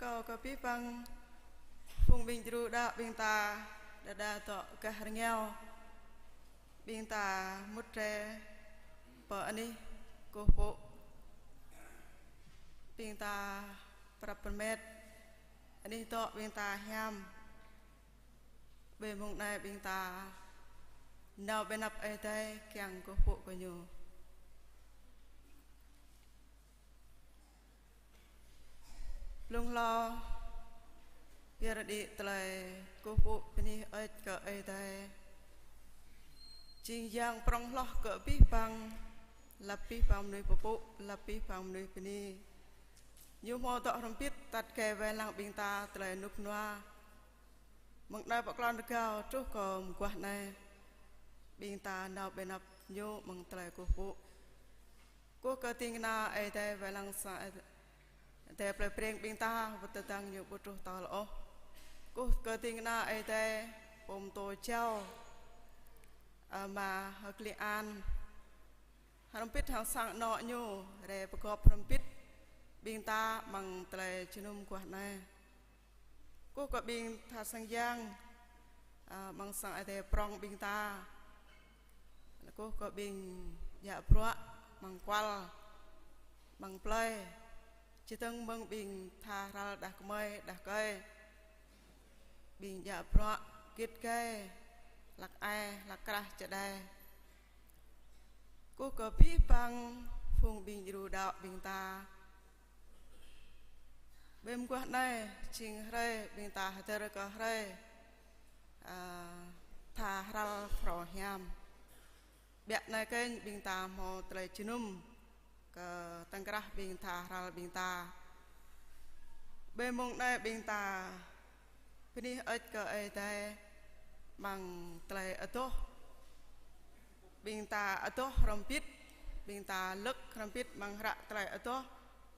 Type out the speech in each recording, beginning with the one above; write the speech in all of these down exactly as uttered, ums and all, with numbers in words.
Kâo kơ abih bang phung ƀing djru đaŏ ƀing ta, đơđa dŏ gah rơngiao, ƀing ta mŭt rai pơ anih kơkuh pơpŭ. Ƀing ta prăp pơmet anih dŏ ƀing ta hiam. Ƀơi mông anai ƀing ta nao ƀơi anăp Ơi Adai kiăng kơkuh pơpŭ kơ Ñu. Blung hlâo, pơyơr đĭ tơlơi kơkuh pơpŭ bơni hơơč kơ Ơi Adai, jing yang prŏng hloh kơ abih bang, lăp abih bang mơnuih pơpŭ, lăp abih bang mơnuih bơni. Ñu hmâo dŏ hrŏm hơbĭt tăt kơ wai lăng ƀing ta tơlơi rơnŭk rơnua. Mơ̆ng anai pơ klon rơgao truh kơ mơguah anai, ƀing ta nao ƀơi anăp Ñu mơ̆ng tơlơi kơkuh pơpŭ. Kơkuh kơ ding kơna Ơi Adai wai lăng sang Ơi Adai plơi Breng ƀing ta, wơ̆t tơdang ñu ƀu truh tơl ôh. Kơkuh kơ ding kơna Ơi Adai pô pơtô jao, ơ, Ama Hơkli An. Hrŏm hơbĭt hăng sang anŏ ñu, rai pơgop hrŏm hơbĭt ƀing ta mơ̆ng tơlơi jơnum mơguah anai. Kơkuh kơ ƀing tha sang yang, a, amăng sang Ơi Adai prŏng ƀing ta. Kơkuh kơ ƀing djă bruă amăng kual, amăng plơi. Čơdơ̆ng mơ̆ng ƀing tha hral đah kơmơi, đah kơi. Ƀing djă bruă git gai, hlăk ai, hlăk krah čơđai. Kơkuh kơ abih bang phung ƀing djru đaŏ ƀing ta. Ƀơi mơguah anai, jing hrơi ƀing ta hơdơr kơ hrơi, a, tha hral phrâo hiam. Biă anai kơnh ƀing ta hmâo tơlơi jơnum kơ tơ̆ng krah ƀing tha hral ƀing ta. Ƀơi mông anai ƀing ta bơni hơơč kơ Ơi Adai amăng tơlơi adoh. Ƀing ta adoh hrŏm hơbĭt, ƀing ta lơ̆k hrŏm hơbĭt amăng hră Tơlơi Adoh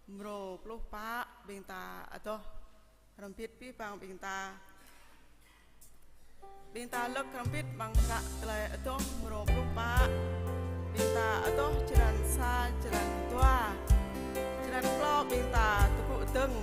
mrô pluh pă, ƀing ta adoh hrŏm hơbĭt abih bang ƀing ta. Ƀing ta lơ̆k hrŏm hơbĭt amăng hră Tơlơi Adoh mrô pluh pă. Ƀing ta adoh črăn sa, črăn dua, črăn klâo ƀing ta tơgŭ dơ̆ng.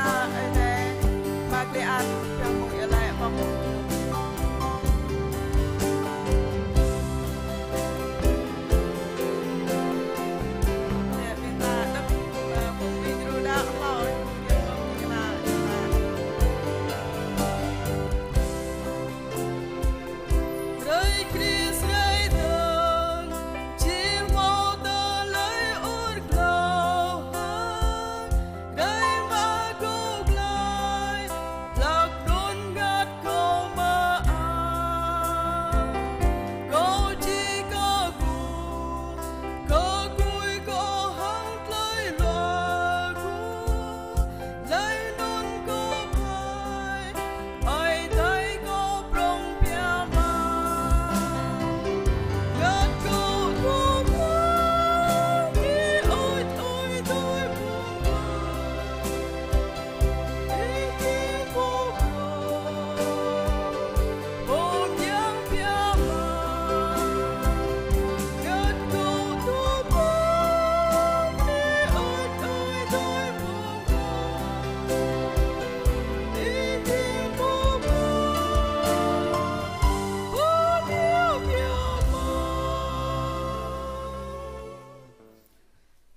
Ơi Adai, mă glăi an, pioh mơ̆ng iâu laĭ mă mơ̆ng. Lĕ ƀing ta đŏk, ơ, phung ƀing gru đaŏ hlâo, pioh mơ̆ng ƀing ta. Hrơi Krist rai dơ̆ng, či hmâo tơlơi ur glao hăng, rai mă kâo glaĭ, hlak anŭn ngăt kâo mơak. Kâo či kơkuh, kơkuh kâo hăng tơlơi luă gŭ, laih anŭn kâo pơhaih, Ơi Adai kâo prŏng biă mă. Ngăt kâo tŭ pơ Ơi Adai, Ơi Adai mơ̆ng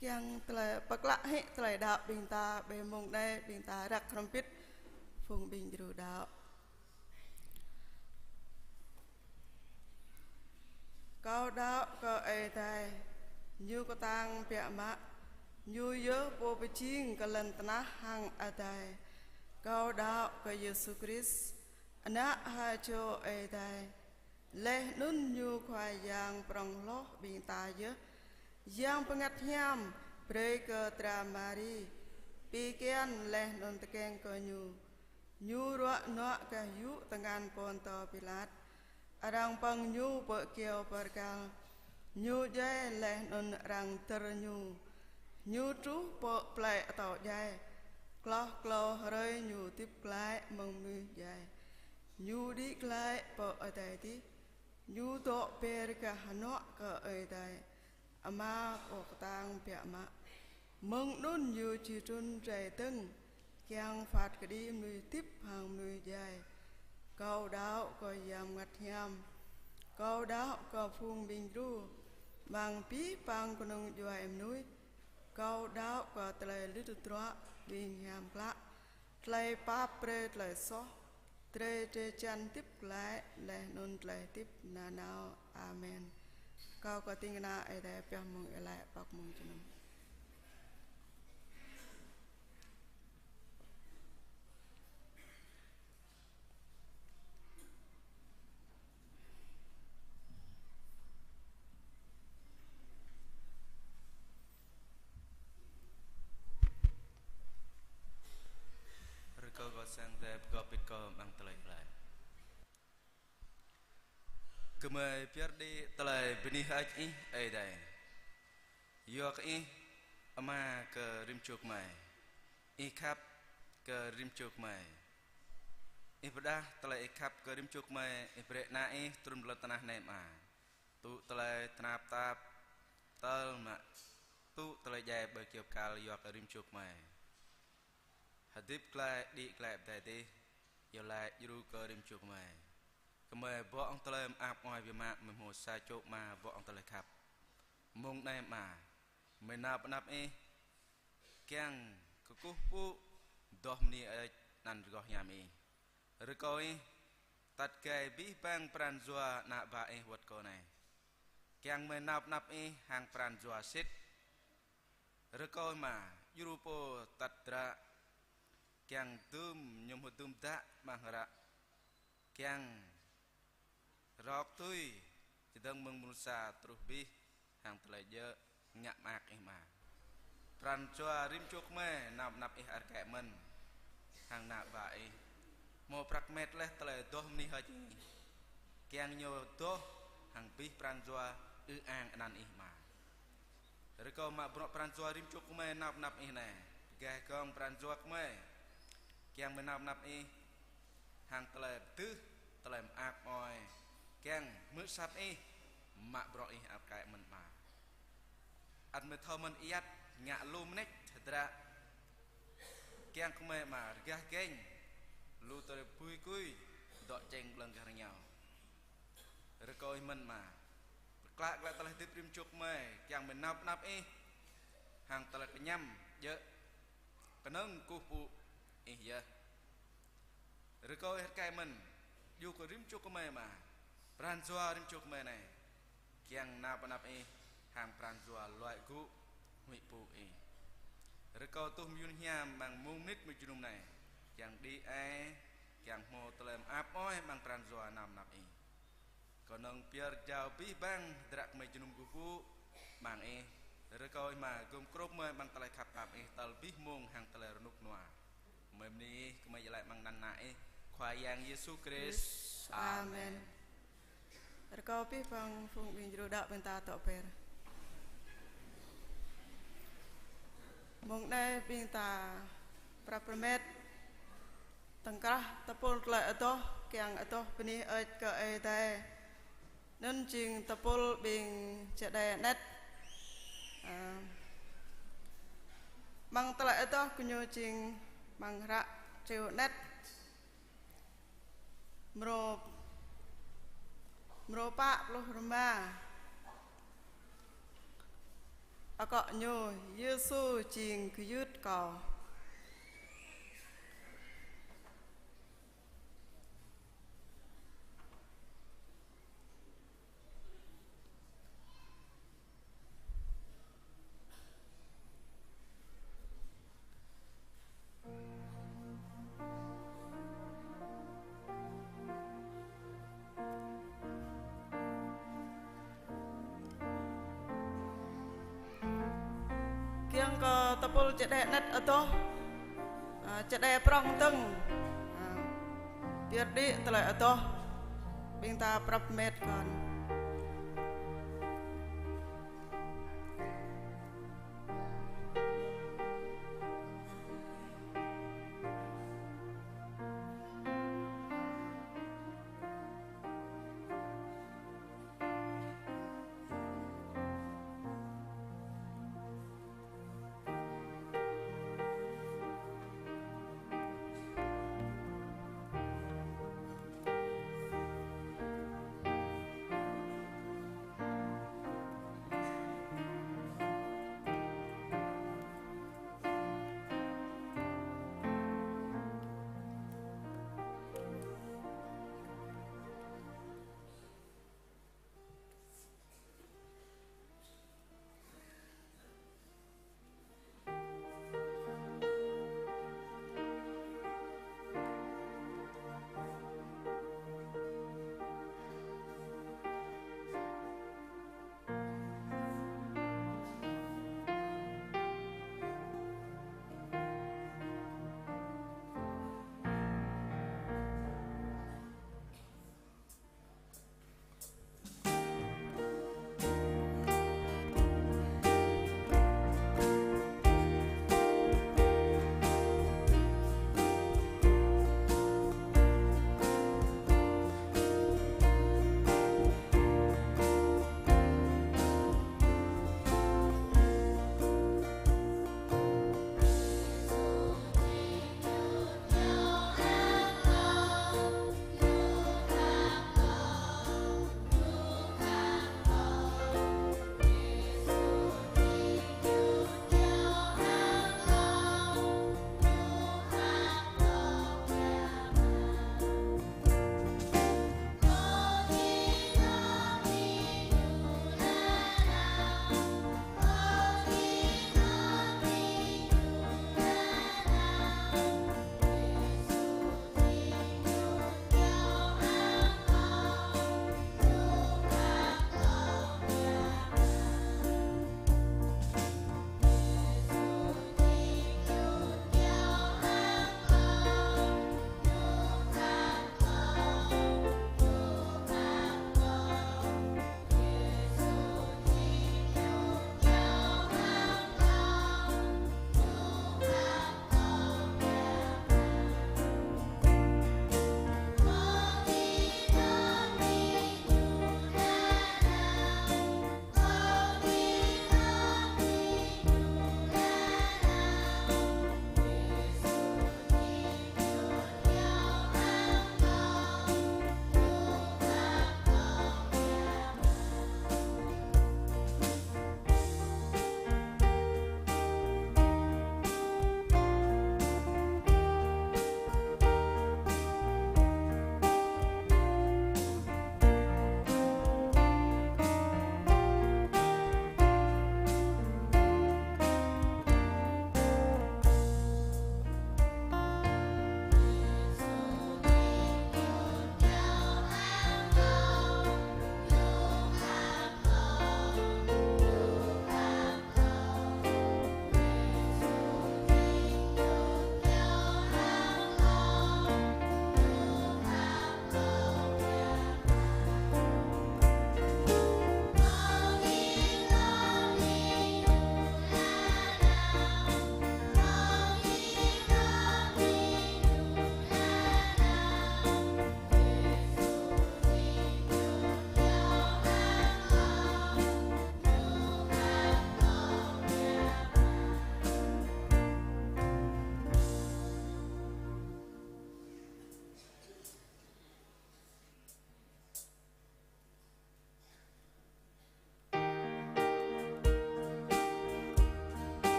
Kiăng tơlơi pơklă hĭ tơlơi đaŏ ƀing ta, ƀơi mông anai ƀing ta răk hrŏm hơbĭt phung ƀing gru đaŏ. Kâo đaŏ kơ Ơi Adai, Ñu kơtang biă mă, Ñu yơh Pô pơjing kơ lŏn tơnah hăng adai. Kâo đaŏ kơ Yêsu Krist, Ană ha čô Ơi Adai, laih anŭn Ñu Khua Yang prŏng hloh ƀing ta yơh. Yang Bơngăt Hiam brơi kơ dra Mari pi kian laih anŭn tơkeng kơ Ñu. Ñu ruă nuă gah yŭ tơngan Pôntô Pilat. Arăng pơ̆ng Ñu pơ kyâo bơrkal. Ñu djai laih anŭn arăng dơr Ñu. Ñu truh pơ plơi atâo djai. Hloh klâo hrơi Ñu hơdip glaĭ mơ̆ng mơnuih djai. Ñu đĭ glaĭ pơ adai adih. Ñu dŏ ber gah hơnuă kơ Ơi Adai Ama Pô kơtang biă mă. Mơ̆ng anŭn Ñu či trŭn rai dơ̆ng, kiăng phat kơđi mơnuih hơdip hăng mơnuih djai. Kâo đaŏ kơ Yang Bơngăt Hiam. Kâo đaŏ kơ phung ƀing gru, amăng abih bang kơnung djuai mơnuih. Kâo đaŏ kơ tơlơi lŭt tơdruă ƀing hiam klă, tơlơi pap brơi tơlơi soh, drơi drơi jan hơdip glaĭ laih anŭn tơlơi hơdip nanao. Amen. Kâo kơ ding kơna Ơi Adai pioh mơ̆ng iâu laĭ pŏk mơ̆ng jơnum. Rơkâo kơ sang Ơi Adai pơgop hơbĭt kơ amăng tơlơi iâu laĭ. Gơmơi pơyơr đĭ tơlơi bơni hơơč Ih Ơi Adai. Yua kơ Ih Ama kơ rĭm čô gơmơi. Ih khăp kơ rĭm čô gơmơi. Ih pơrơđah tơlơi Ih khăp kơ rĭm čô gơmơi, Ih brơi Ană Ih trŭn pơ lŏn tơnah anai Ama. Tŭ tơlơi tơnap tap, tơl mă, tŭ tơlơi djai ƀơi kyâo bơrkal yua kơ rĭm čô gơmơi. Hơdip glaĭ, đĭ glaĭ pơ adai adih, iâu laĭ djru kơ rĭm čô gơmơi. Gơmơi bŏ hăng tơlơi mơak mơai biă mă, gơmơi hmâo sa čô Ama bŏ hăng tơlơi khăp. Mông anai Ama, gơmơi nao pơ anăp Ih, kiăng kơkuh pơpŭ, adoh bơni hơơč anăn rơgoh hiam Ih. Rơkâo Ih tăt gai abih bang pran jua ană bă Ih wơ̆t kâo anai. Kiăng gơmơi nao pơ anăp Ih hăng pran jua sĭt. Rơkâo Ama, djru pô tăt dră, kiăng dưm mơñum hơdôm dă amăng hră, kiăng rŏk tui čơdơ̆ng mơ̆ng mơnuih sa truh abih hăng tơlơi djơ̆ ngă mơak Ih Ama. Pran jua rĭm čô gơmơi nao pơ anăp Ih arkai mơ̆n hăng ană bă Ih. Hmâo prăk met laih tơlơi adoh bơni hơơč Ih. Kiăng ñu adoh hăng abih pran jua ư ang anăn Ih Ama. Rơkâo mă bruă pran jua rĭm čô gơmơi nao pơ anăp Ih anai. Pơgai gơ̆ng pran jua gơmơi. Kiăng gơmơi nao pơ anăp Ih hăng tơlơi pơtưh, tơlơi mơak mơai. Kiăng hmư̆ asăp Ih, mă bruă Ih arkai mơ̆n Ama. Ăt gơmơi thâo mơ̆n ayăt ngă lu mơneč hơdră. Kiăng kơ gơmơi Ama rơgah geng, lu tơlơi bui kui, dŏ čeng ƀlơ̆ng gah rơngiao. Rơkâo Ih mơ̆n Ama. Pơklă glaĭ tơlơi hơdip rĭm čô gơmơi, kiăng mơ̆n nao pơ anăp Ih, hăng tơlơi kơñăm, djơ̆, kơnơ̆ng kơkuh pơpŭ Ih yơh. Rơkâo Ih rơkơi mơ̆n, djru kơ rĭm čô gơmơi Ama, pran jua rĭm čô gơmơi anai, kiăng nao pơ anăp Ih, hăng pran jua luai gŭ, huĭ pơpŭ Ih. Rơkâo tuh mơyun hiam amăng mông mơnit mơjơnum anai, kiăng đĭ ai, kiăng hmâo tơlơi mơak mơai amăng pran jua nao pơ anăp Ih. Kơnơ̆ng pơyơr jao abih bang hơdră gơmơi jơnum kơkuh pơpŭ amăng Ih. Rơkâo Ih Ama gum krŏp gơmơi amăng tơlơi khăp pap Ih tơl abih mông hăng tơlơi rơnŭk rơnua. Gơmơi bơni Ih, gơmơi iâu laĭ amăng anăn Ană Ih, Khua Yang Yêsu Krist. Amen. Amen. Rơkâo abih bang phung ƀing djru đaŏ ƀing ta dŏ be̱r. Mông anai ƀing ta prăp rơmet tơ̆ng krah tơpul tơlơi adoh, kiăng adoh bơni hơơč kơ Ơi Adai. Anŭn jing tơpul ƀing Čơđai Anet. Ơ, amăng tơlơi adoh gơñu jing amăng hră Triu Anet. Mrô, mrô pă pluh rơma. Akŏ ñu, Yêsu jing gơyut kâo. Kiăng kơ tơpul Čơđai Anet adoh, ơ, Čơđai prŏng dơ̆ng, ơ, pơyơr đĭ tơlơi adoh, ƀing ta prăp rơmet kơn.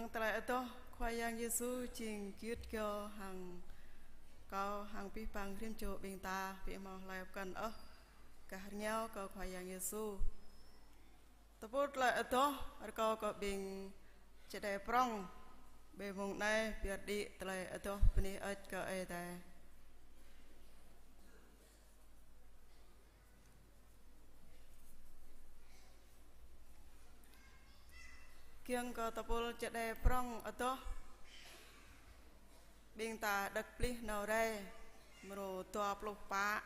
Tơlơi adoh Khua Yang Yêsu jing git gơ̆ hăng kâo hăng abih bang rĭm čô ƀing ta ƀu hmâo hlơi pơkŏn ôh gah rơngiao kơ Khua Yang Yêsu. Tơpul tơlơi adoh rơkâo kơ ƀing čơđai prŏng ƀơi mông anai pơyơr đĭ tơlơi adoh bơni hơơč kơ Ơi Adai. Kiăng kơ tơpul čơđai prŏng adoh, ƀing ta đŏk plih nao rai mrô dua pluh pă.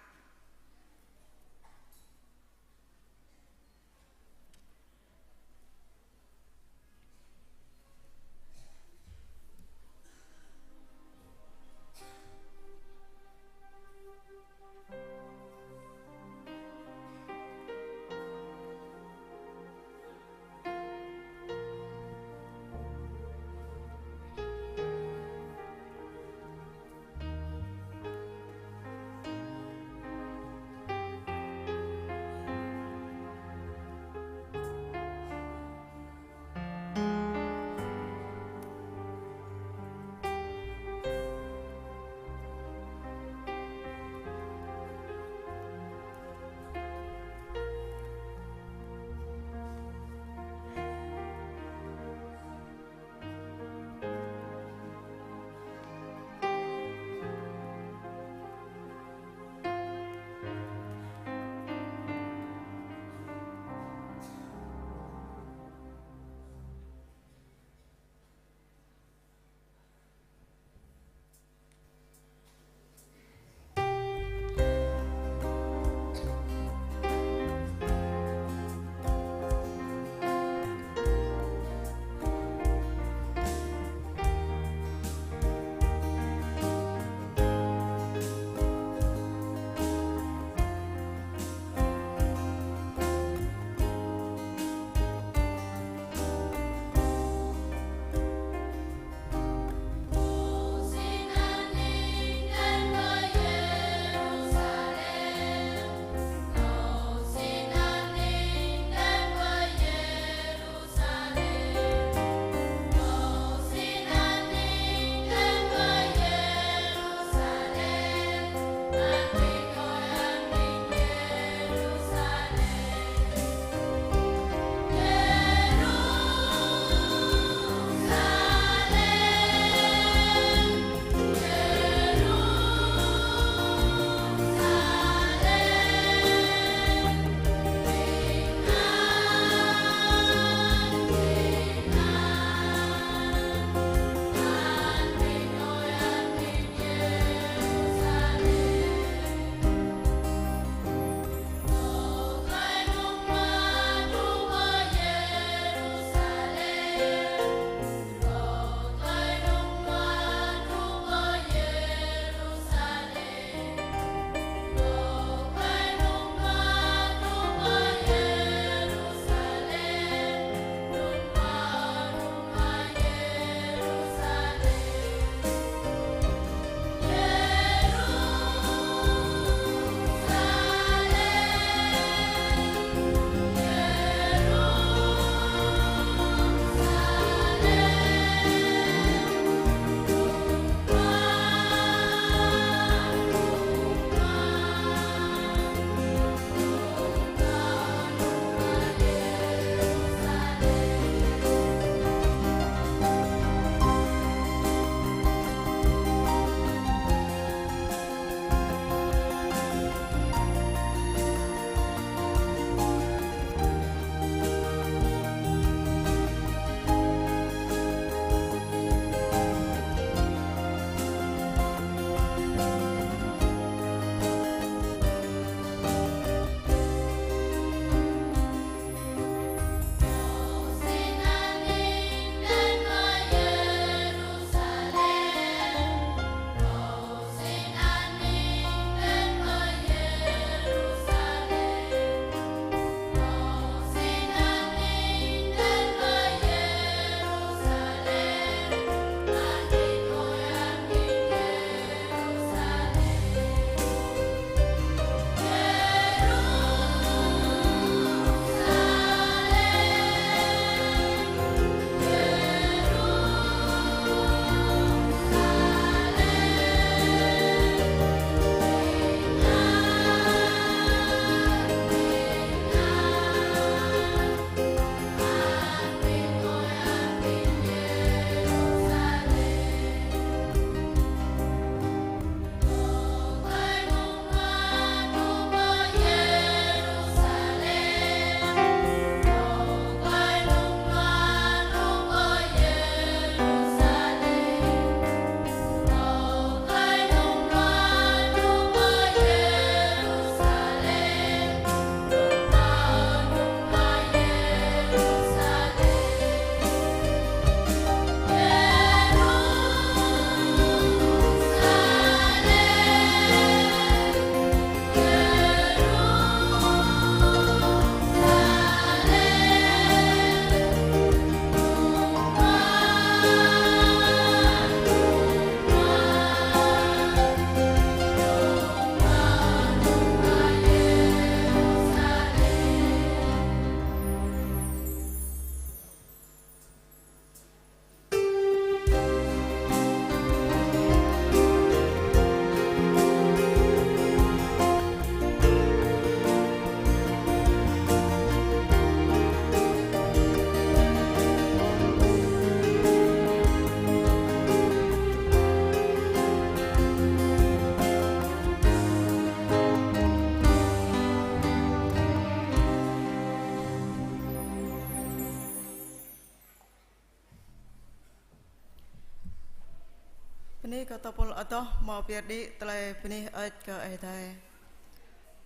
Bơni kơ tơpul adoh hmâo pơyơr đĭ tơlơi bơni hơơč kơ Ơi Adai.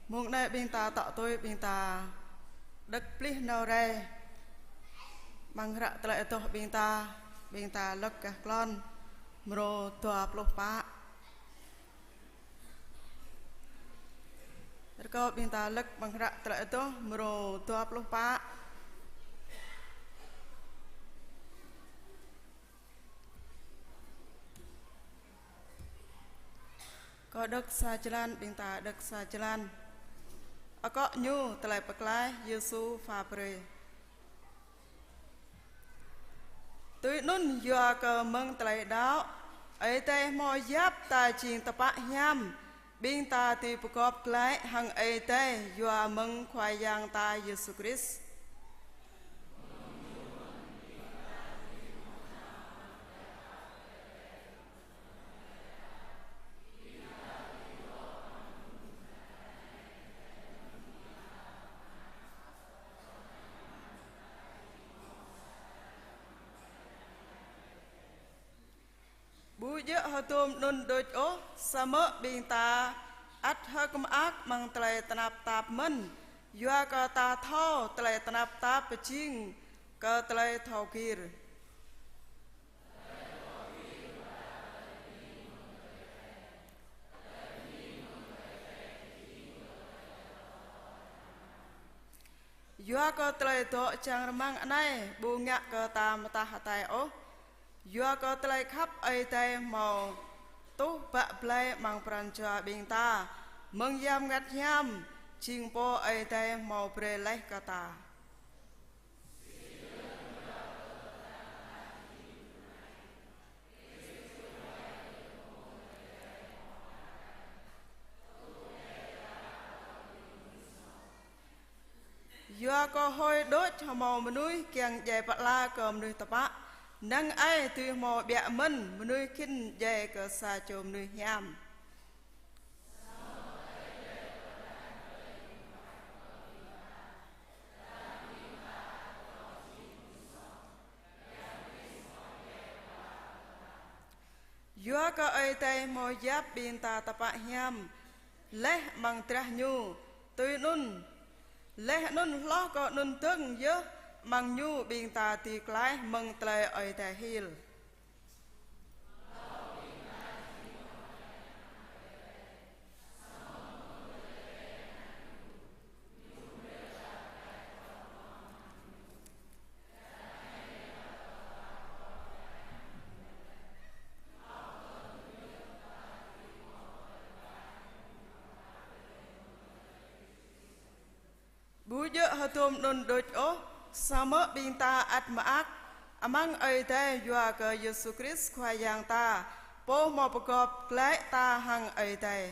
Mông anai ƀing ta tŏ tui ƀing ta đŏk plih nao rai amăng hră tơlơi adoh ƀing ta, ƀing ta lơ̆k gah klon mrô dua pluh pă. Rơkâo ƀing ta lơ̆k amăng hră tơlơi adoh mrô dua pluh pă. Kâo đŏk sa jơlan, ƀing ta đŏk sa jơlan. Akŏ ñu tơlơi pơklaih Yêsu pha brơi. Tui anŭn yua kơ mơ̆ng tơlơi đaŏ, Ơi Adai hmâo yap ta jing tơpă hiam, ƀing ta dưi pơgop glaĭ hăng Ơi Adai yua mơ̆ng Khua Yang ta Yêsu Krist. Ƀu djơ̆ hơdôm anŭn đôč ôh, samơ̆ ƀing ta ăt hơ̆k mơak amăng tơlơi tơnap tap mơ̆n, yua kơ ta thâo tơlơi tơnap tap pơjing kơ tơlơi thâo gir. Yua kơ tơlơi dŏ čang rơmang anai ƀu ngă kơ ta mơtah hơtai ôh. Yua kơ tơlơi khăp Ơi Adai hmâo tuh bă blai amăng pran jua ƀing ta mơ̆ng Yang Bơngăt Hiam, jing Pô Ơi Adai hmâo brơi laih kơ ta. Yua kơ hơi đôč hmâo mơnuih kiăng djai pơala kơ mơnuih tơpă, năng ai dưi hmâo ƀiă mơ̆n mơnuih khĭn djai kơ sa čô mơnuih hiam. Yua kơ Ơi Adai hmâo yap ƀing ta tơpă hiam laih amăng drah Ñu, tui anŭn, laih anŭn hloh kơ anŭn dơ̆ng yơh amăng Ñu ƀing ta dưi klaih mơ̆ng tơlơi Ơi Adai hil. Ƀu djơ̆ hơdôm anŭn đôč ôh, samơ̆ ƀing ta ăt mơak amăng Ơi Adai yua kơ Yêsu Krist Khua Yang ta, Pô hmâo pơgop glaĭ ta hăng Ơi Adai.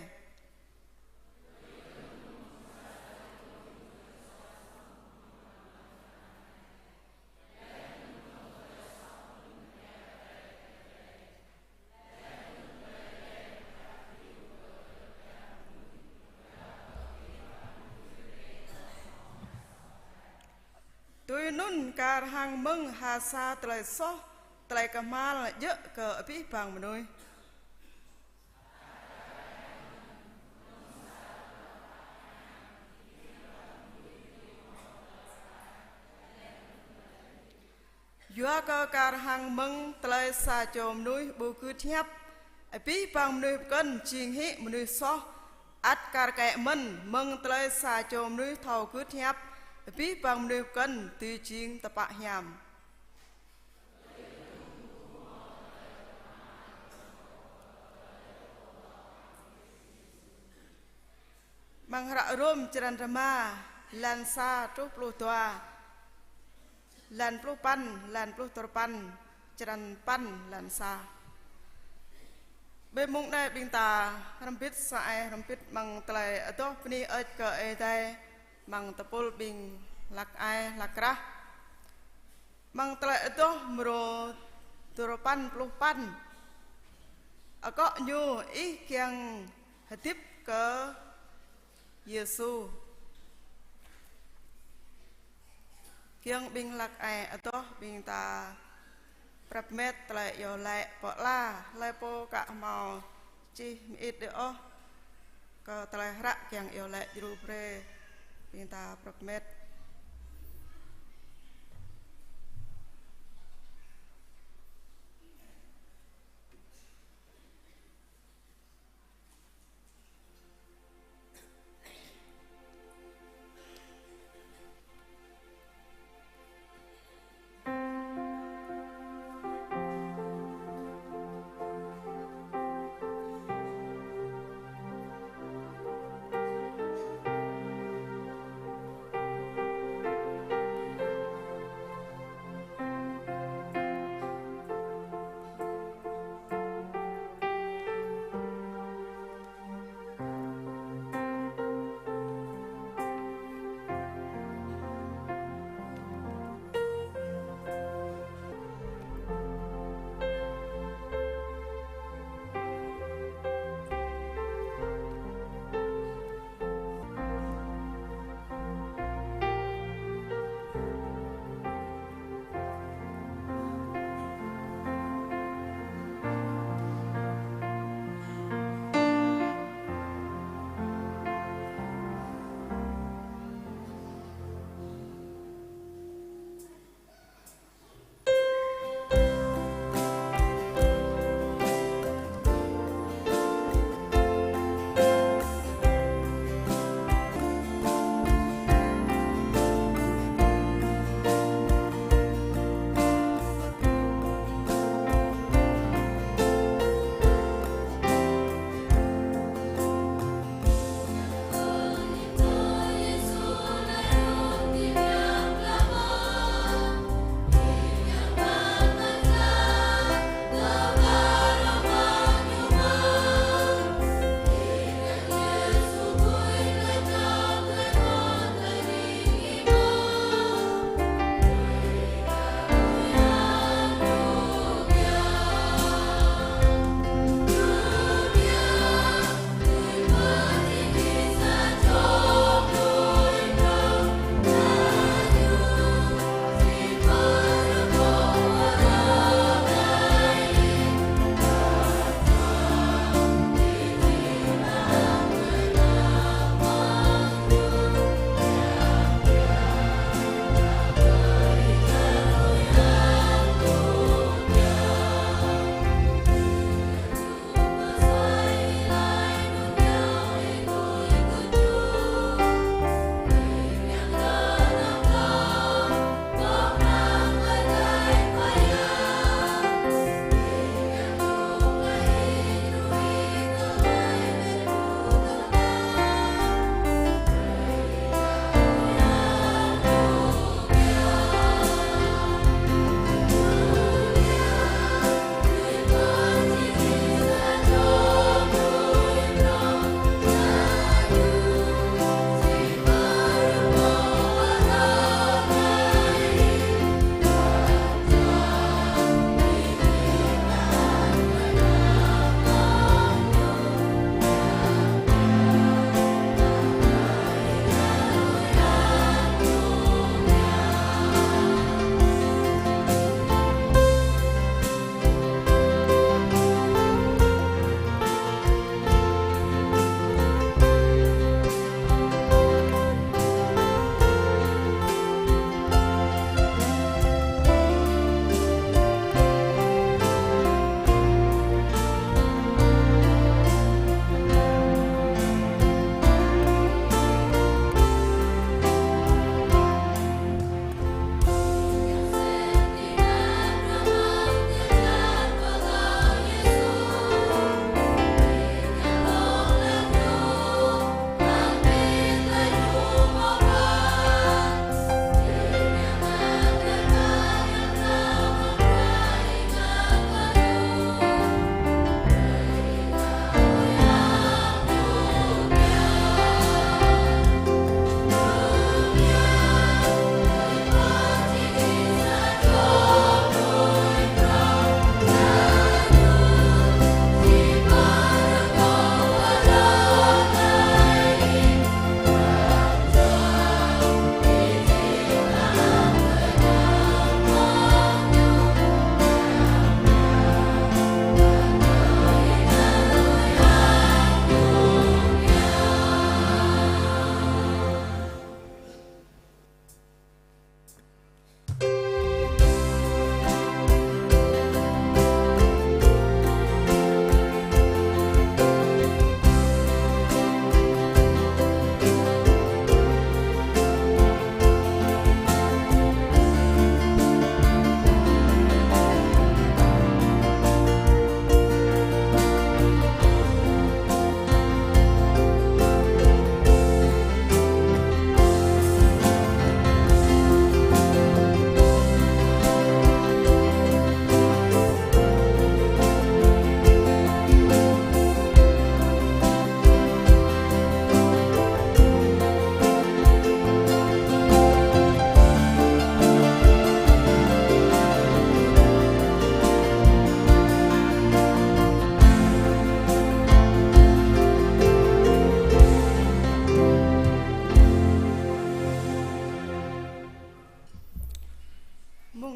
Tui anŭn kar hăng mơ̆ng ha sa tơlơi soh, tơlơi kơhma̱l djơ̆ kơ abih bang mơnuih. Yua kơ kar hăng mơ̆ng tơlơi sa čô mơnuih ƀu gưt hiăp, abih bang mơnuih pơkŏn jing hĭ mơnuih soh, ăt kar kaĭ mơ̆n mơ̆ng tơlơi sa čô mơnuih thâo gưt hiăp, abih bang mơnuih pơkŏn dưi jing tơpă hiam. Amăng hră Rôm črăn rơma, lan sa truh pluh dua, lan pluh păn, lan pluh duarơpăn, črăn păn, lan sa. Ƀơi mông anai ƀing ta hrŏm hơbĭt sa ai hrŏm hơbĭt amăng tơlơi adoh bơni hơơč kơ Ơi Adai amăng tơpul ƀing hlak ai hlak krah. Amăng tơlơi adoh mrô duarơpăn pluh păn. Akŏ ñu ih kiăng hơdip kơ Yêsu. Kiăng ƀing hlak ai adoh ƀing ta Prăp met tơlơi iâu laĭ pơala, hlơi pô ka hmâo čih mơit đơi ôh kơ tơlơi hră kiăng iâu laĭ djru brơi, ƀing ta prăp met.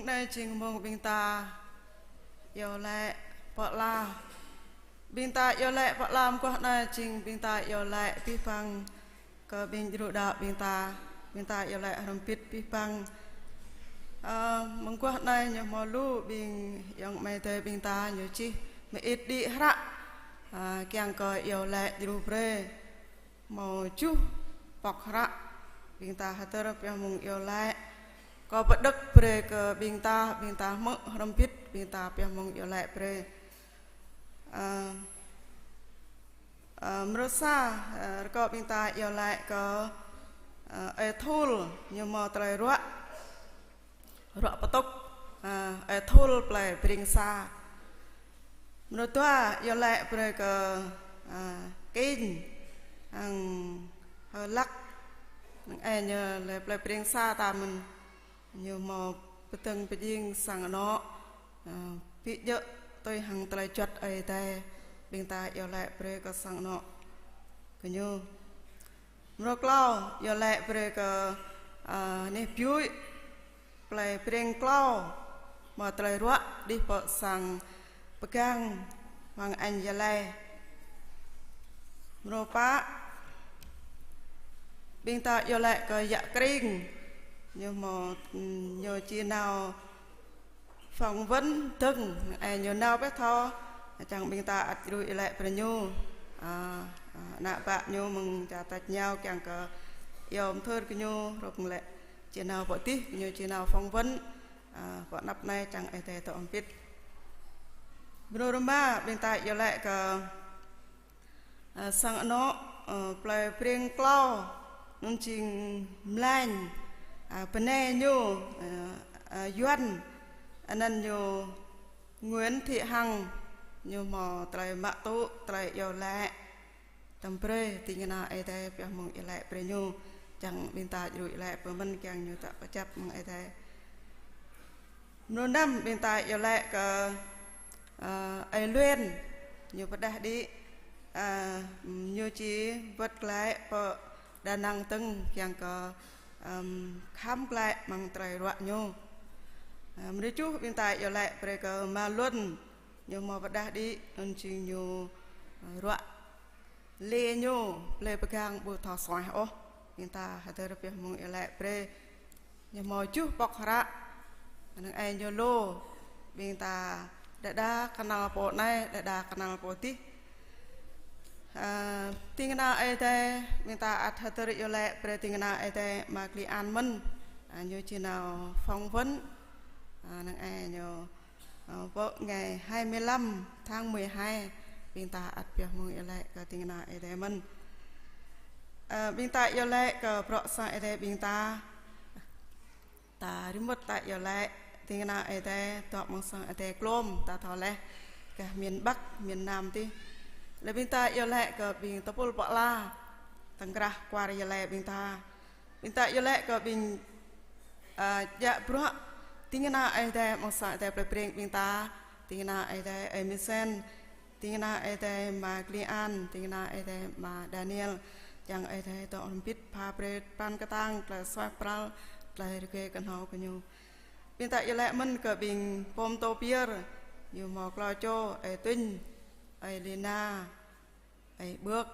Anai jing mông ƀing ta iâu laĭ pơala. Ƀing ta iâu laĭ pơala mơguah anai jing ƀing ta iâu laĭ abih bang kơ ƀing djru đaŏ ƀing ta. Ƀing ta iâu laĭ hrŏm hơbĭt abih bang. Ơ, mơguah anai ñu hmâo lu ƀing ayŏng amai adơi ƀing ta ñu čih mơit đĭ hră. Ơ, kiăng kơ iâu laĭ djru brơi. Hmâo tơjuh pŏk hră ƀing ta hơdơr pioh mơ̆ng iâu laĭ. Kâo pơđŏk brơi kơ ƀing ta, ƀing ta hmư̆ hrŏm hơbĭt, ƀing ta pioh mơ̆ng iâu laĭ brơi. Ơ, ơ, mrô sa, ơ, rơkâo ƀing ta iâu laĭ kơ, ơ, ơi Thul ñu hmâo tơlơi ruă. Ruă pơtŭk, ơ, ơi Thul plơi Breng Sa. Mrô dua, iâu laĭ brơi kơ, ơ, King, hăng Hơ Lăk, năng ai ñu lĕ plơi Breng Sa ta mơ̆n, ñu hmâo pơdơ̆ng pơjing sang anŏ, ơ, ƀu djơ̆ tui hăng tơlơi juăt Ơi Adai, ƀing ta iâu laĭ brơi kơ sang anŏ kơ ñu. Mrô klâo, iâu laĭ brơi kơ, ơ, anih Biui, plơi Breng Klâo, hmâo tơlơi ruă đih pơ sang pơgang mơ̆ng añ Gia Lai. Mrô pă, ƀing ta iâu laĭ kơ yă Kring, ñu hmâo, ñu či nao phỏng vấn dơ̆ng, ơ, ñu nao pơ thâo, čang ƀing ta ăt djru iâu laĭ brơi ñu. Ơ, ơ, ană bă ñu mơ̆ng čar tač rơngiao kiăng kơ iâu mơthưr kơ ñu, hrup lĕ či nao pơ adih, ñu či nao phỏng vấn, ơ, pơ anăp anai čang Ơi Adai dŏ hơbĭt. Mrô rơma, ƀing ta iâu laĭ kơ Ơ, sang anŏ, ơ, plơi Breng Klâo, anŭn jing mlan, ơ, bơnai ñu, ơ, ơ, Yuan, anăn ñu Nguyễn Thị Hằng, ñu hmâo tơlơi mă tŭ, tơlơi iâu laĭ. Tăm brơi, ding kơna Ơi Adai pioh mơ̆ng iâu laĭ brơi ñu, čang ƀing ta djru iâu laĭ pơmĭn kiăng ñu dŏ kơjăp mơ̆ng Ơi Adai. Mrô năm ƀing ta iâu laĭ kơ, ơ, ơi Luen, ñu pơrơđah đĭ, ơ, ñu či wơ̆t glaĭ pơ Đà Nẵng dơ̆ng kiăng kơ, ơ, khám glaĭ mơ̆ng tơlơi ruă ñu. Ơ, mrô tơjuh ƀing ta iâu laĭ brơi kơ ama Luân, ñu hmâo pơrơđah đĭ, anŭn jing ñu, ơ, ruă lĕ ñu, plơi pơgang ƀu thâo suaih ôh. Ƀing ta hơdơr pioh mơ̆ng iâu laĭ brơi. Ñu hmâo tơjuh pŏk hră. Năng ai ñu lu. Ƀing ta đơđa kơnăl pô anai, đơđa kơnăl pô adih. Ơ, ding kơna Ơi Adai, ƀing ta ăt hơdơr iâu laĭ brơi ding kơna Ơi Adai ama Kli An mơ̆n. Ơ, ñu či nao phỏng vấn. Ơ, năng ai ñu Ơ, pơ ngày hai mươi lăm tháng mười hai, ƀing ta ăt pioh mơ̆ng iâu laĭ kơ ding kơna Ơi Adai mơ̆n. Ơ, ƀing ta iâu laĭ kơ bruă sang Ơi Adai ƀing ta. Ta rĭm mơ̆t ta iâu laĭ, ding kơna Ơi Adai, dŏ mơ̆ng sang Ơi Adai klôm, ta thâo laih, gah miền Bắc, miền Nam adih. Laih ƀing ta iâu laĭ kơ ƀing tơpul pơala, tơ̆ng krah kwar Gia Lai ƀing ta. Ƀing ta iâu laĭ kơ ƀing, ơ, djă bruă, ding kơna Ơi Adai, mơ̆ng sang Ơi Adai plơi Breng ƀing ta, ding kơna Ơi Adai, ơi Misen, ding kơna Ơi Adai ama Kli An, ding kơna Ơi Adai ama Daniel, čang Ơi Adai dŏ hơbĭt pha brơi pran kơtang, tơlơi suaih pral, tơlơi rơgơi kơhnâo kơ ñu. Ƀing ta iâu laĭ mơ̆n kơ ƀing pôm tô pơyơr, ñu hmâo klâo čô, ơi Tuñ, ơi Lina, ơi Bưk,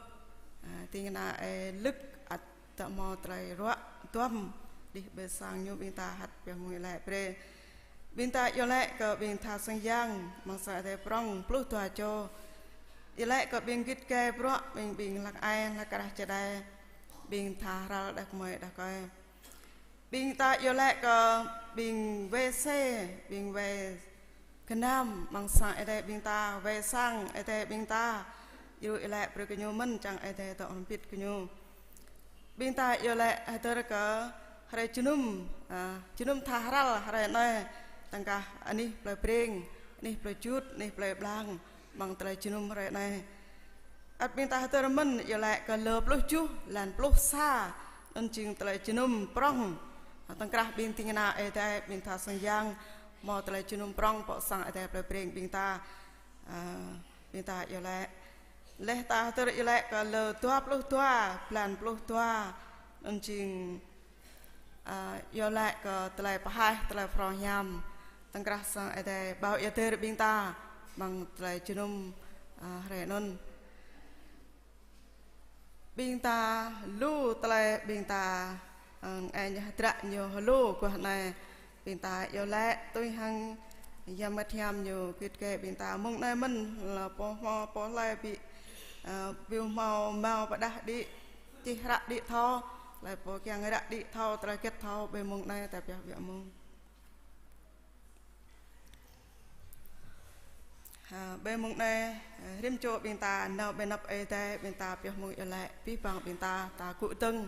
ơ, ding kơna ơi Lưk ăt dŏ hmâo tơlơi ruă duăm đih ƀơi sang ñu ƀing ta hăt pioh mơ̆ng iâu laĭ brơi. Ƀing ta iâu laĭ kơ ƀing tha sang yang, mơ̆ng sang Ơi Adai prŏng, pluh dua čô. Iâu laĭ kơ ƀing git gai bruă, ƀing, ƀing hlăk ai, hlăk krah čơđai, ƀing tha hral đah kơmơi đah kơi. Ƀing ta iâu laĭ kơ ƀing wai se, ƀing wai gơnam, mơ̆ng sang Ơi Adai ƀing ta, wai sang Ơi Adai ƀing ta, djru iâu laĭ brơi kơ ñu mơ̆n čang Ơi Adai dŏ hơbĭt kơ ñu. Ƀing ta iâu laĭ hơdơr kơ hrơi jơnum, ơ, jơnum tha hral hrơi anai, tơ̆ng kah anih plơi Breng, anih plơi Jut, anih plơi Blang, mơ̆ng tơlơi jơnum hrơi anai. Ăt ƀing ta hơdơr mơ̆n, iâu laĭ kơ lơ pluh tơjuh, blan pluh sa, anŭn jing tơlơi jơnum prŏng. Tơ̆ng krah ƀing ding kơna Ơi Adai, ƀing tha sang yang, hmâo tơlơi jơnum prŏng pơ sang Ơi Adai plơi Breng ƀing ta. Ơ, ƀing ta iâu laĭ. Laih ta hơdơr iâu laĭ kơ lơ dua pluh dua, blan pluh dua, anŭn jing Ơ, iâu laĭ kơ tơlơi pơhaih, tơlơi phrâo hiam, Krah sang Ơi Adai ƀâo ia dơr ƀing ta, amăng tơlơi jơnum, ơ, hrơi anŭn. Ƀing ta lu tơlơi ƀing ta, ơ, eng hơdră ñu hơlu guah anai. Ƀing ta iâu laĭ tui hăng Yang Bơngăt Hiam ñu git gai ƀing ta mơ̆ng anai mơ̆n, lĕ pô hmâo pô hlơi ƀu, ơ, ƀu hmâo hmâo pơdah đĭ, čih hră đĭ thâo, lĕ pô kiăng hră đĭ thâo, tơlơi git thâo, ƀơi mơ̆ng anai ta pioh biă mơ̆ng. Ha, ƀơi mơ̆ng anai, ơ, rĭm čô ƀing ta nao ƀơi anăp Ơi Adai, ƀing ta pioh mơ̆ng iâu laĭ, abih bang ƀing ta, ta gŭ dơ̆ng.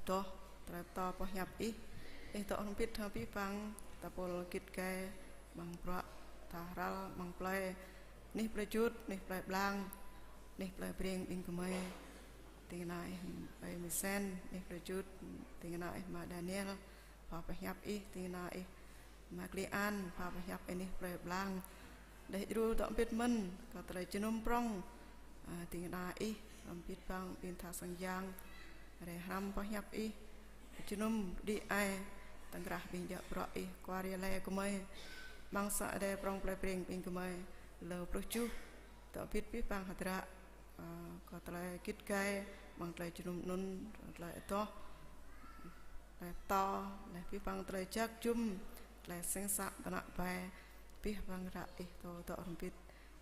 Adoh, tơlơi pơtô pơhiăp Ih, Ih dŏ hrŏm hơbĭt hăng abih bang ta pôl git gai, amăng bruă ta hrăl, amăng plơi, anih plơi jut, anih plơi blang, anih plơi Breng ƀing gơmơi. Ding kơna Ih, Ơi Misen, anih plơi jut, ding kơna Ih, Ama Daniel, pô pơhiăp Ih, ding kơna Ih, Ama Klian, pô pơhiăp anih plơi blang. Laih djru dŏ hơbĭt mơ̆n kơ tơlơi jơnum prŏng, a, ding kơna Ih, hrŏm hơbĭt bang ƀing tha sang yang, rai hrăm pơhiăp Ih, jơnum đĭ ai, tơ̆ng krah ƀing djă bruă Ih, kwar Gia Lai gơmơi, amăng sang Ơi Adai prŏng plơi Breng ƀing gơmơi, lơ pluh tơjuh, dŏ hơbĭt abih bang hơdră, a, kơ tơlơi git gai, amăng tơlơi jơnum anŭn, tơlơi adoh, tơlơi pơtô, laih abih bang tơlơi jak jum, tơlơi seng sang tơnă bai, abih bang ră Ih dŏ, dŏ hrŏm hơbĭt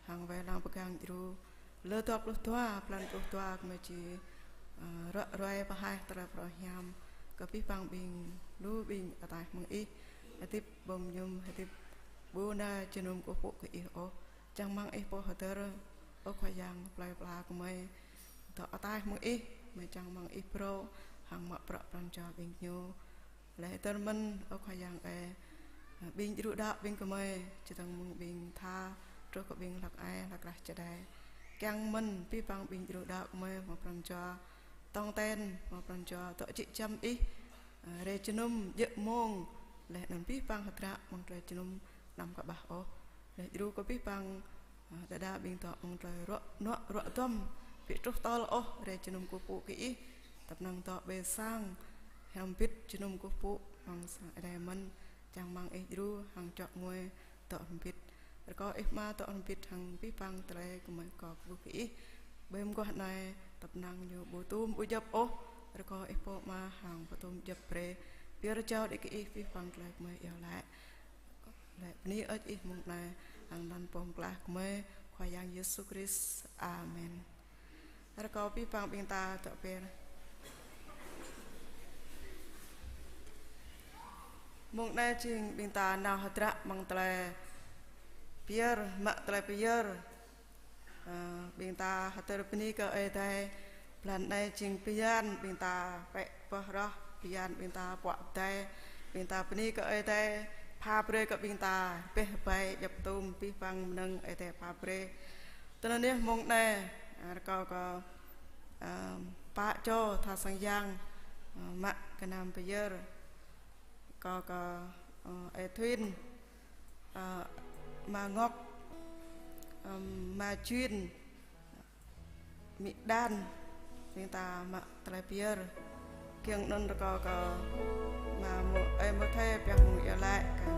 hăng wai lăng pơgang djru. Lơ dua pluh dua, blan pluh dua gơmơi či, a, ruai pơhaih tơlơi pơrơhiam kơ abih bang ƀing lu ƀing ataih mơ̆ng Ih, hơdip ƀu mơñum, hơdip ƀu nao jơnum kơkuh pơpŭ kơ Ih ôh. Čang rơmang Ih pô hơdơr, ơ Khua Yang, plơi pla gơmơi dŏ ataih mơ̆ng Ih, mơ̆ čang rơmang Ih phrâo hăng mă bruă pran jua ƀing ñu. Laih dơ̆r mơ̆n, ơ Khua Yang ơi, ƀing djru đaŏ ƀing gơmơi, čơdơ̆ng mơ̆ng ƀing tha, truh kơ ƀing hlăk ai, hlăk rah čơđai. Kiăng mơ̆n, abih bang ƀing djru đaŏ gơmơi, hmâo pran jua tong ten, hmâo pran jua dŏ jĕ giăm Ih, a, rai jơnum djơ̆ mông, laih anŭn abih bang hơdră amăng tơlơi jơnum anăm kơƀah ôh. Laih djru kơ abih bang, a, đơđa ƀing dŏ amăng tơlơi ruă, nuă ruă duăm, ƀu truh tơl ôh, rai jơnum kơkuh pơpŭ kơ Ih, tơpă năng dŏ ƀơi sang, hrŏm hơbĭt jơnum kơkuh pơpŭ, amăng sang Ơi Adai mơ̆n, čang rơmang Ih djru, hăng čŏk ngui, dŏ hrŏm hơbĭt. Rơkâo Ih Ama dŏ hrŏm hơbĭt hăng abih bang tơlơi gơmơi kơkuh pơpŭ kơ Ih. Ƀơi mơguah anai, tơpă năng ñu ƀu tum ƀu djŏp ôh. Rơkâo Ih pô Ama hăng pơtum djŏp brơi. Pơyơr jao đĭ kơ Ih abih bang tơlơi gơmơi iâu laĭ. Laĭ bơni hơơč Ih mơ̆ng anai, hăng anăn Pô Pơklaih gơmơi, Khua Yang Yêsu Krist. Amen. Rơkâo abih bang ƀing ta dŏ pơyơr. Mông anai jing ƀing ta nao hơdră amăng tơlơi pơyơr, mă tơlơi pơyơr. Ơ, ƀing ta hơdơr bơni kơ Ơi Adai. Blan anai jing bơyan ƀing ta pĕ pơh rơh, bơyan ƀing ta puă pơdai. Ƀing ta bơni kơ Ơi Adai, pha brơi kơ ƀing ta, rơbeh rơbai, djŏp tum, abih bang mơnơ̆ng Ơi Adai pha brơi. Tơl anai mông anai, a, rơkâo kơ, a, pă čô tha sang yang, a, mă gơnam pơyơr. Rơkâo kơ, a, Ơi Thuyên, a, Ama Ngọc, a, Ama Chuyên, Amĭ Đan, ƀing ta mă tơlơi pơyơr. Kiăng anŭn rơkâo kơ Ama Mô-, Ơi Môthê pioh mơ̆ng iâu laĭ kơ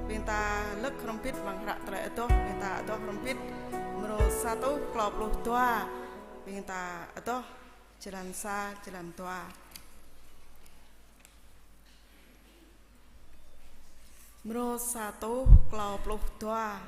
ƀing ta lơ̆k hrŏm hơbĭt amăng hră tơlơi adoh, ƀing ta adoh hrŏm hơbĭt mrô sa rơtuh klâo pluh dua, ƀing ta adoh jơlan sa, jơlan dua. Mrô sa rơtuh klâo pluh dua.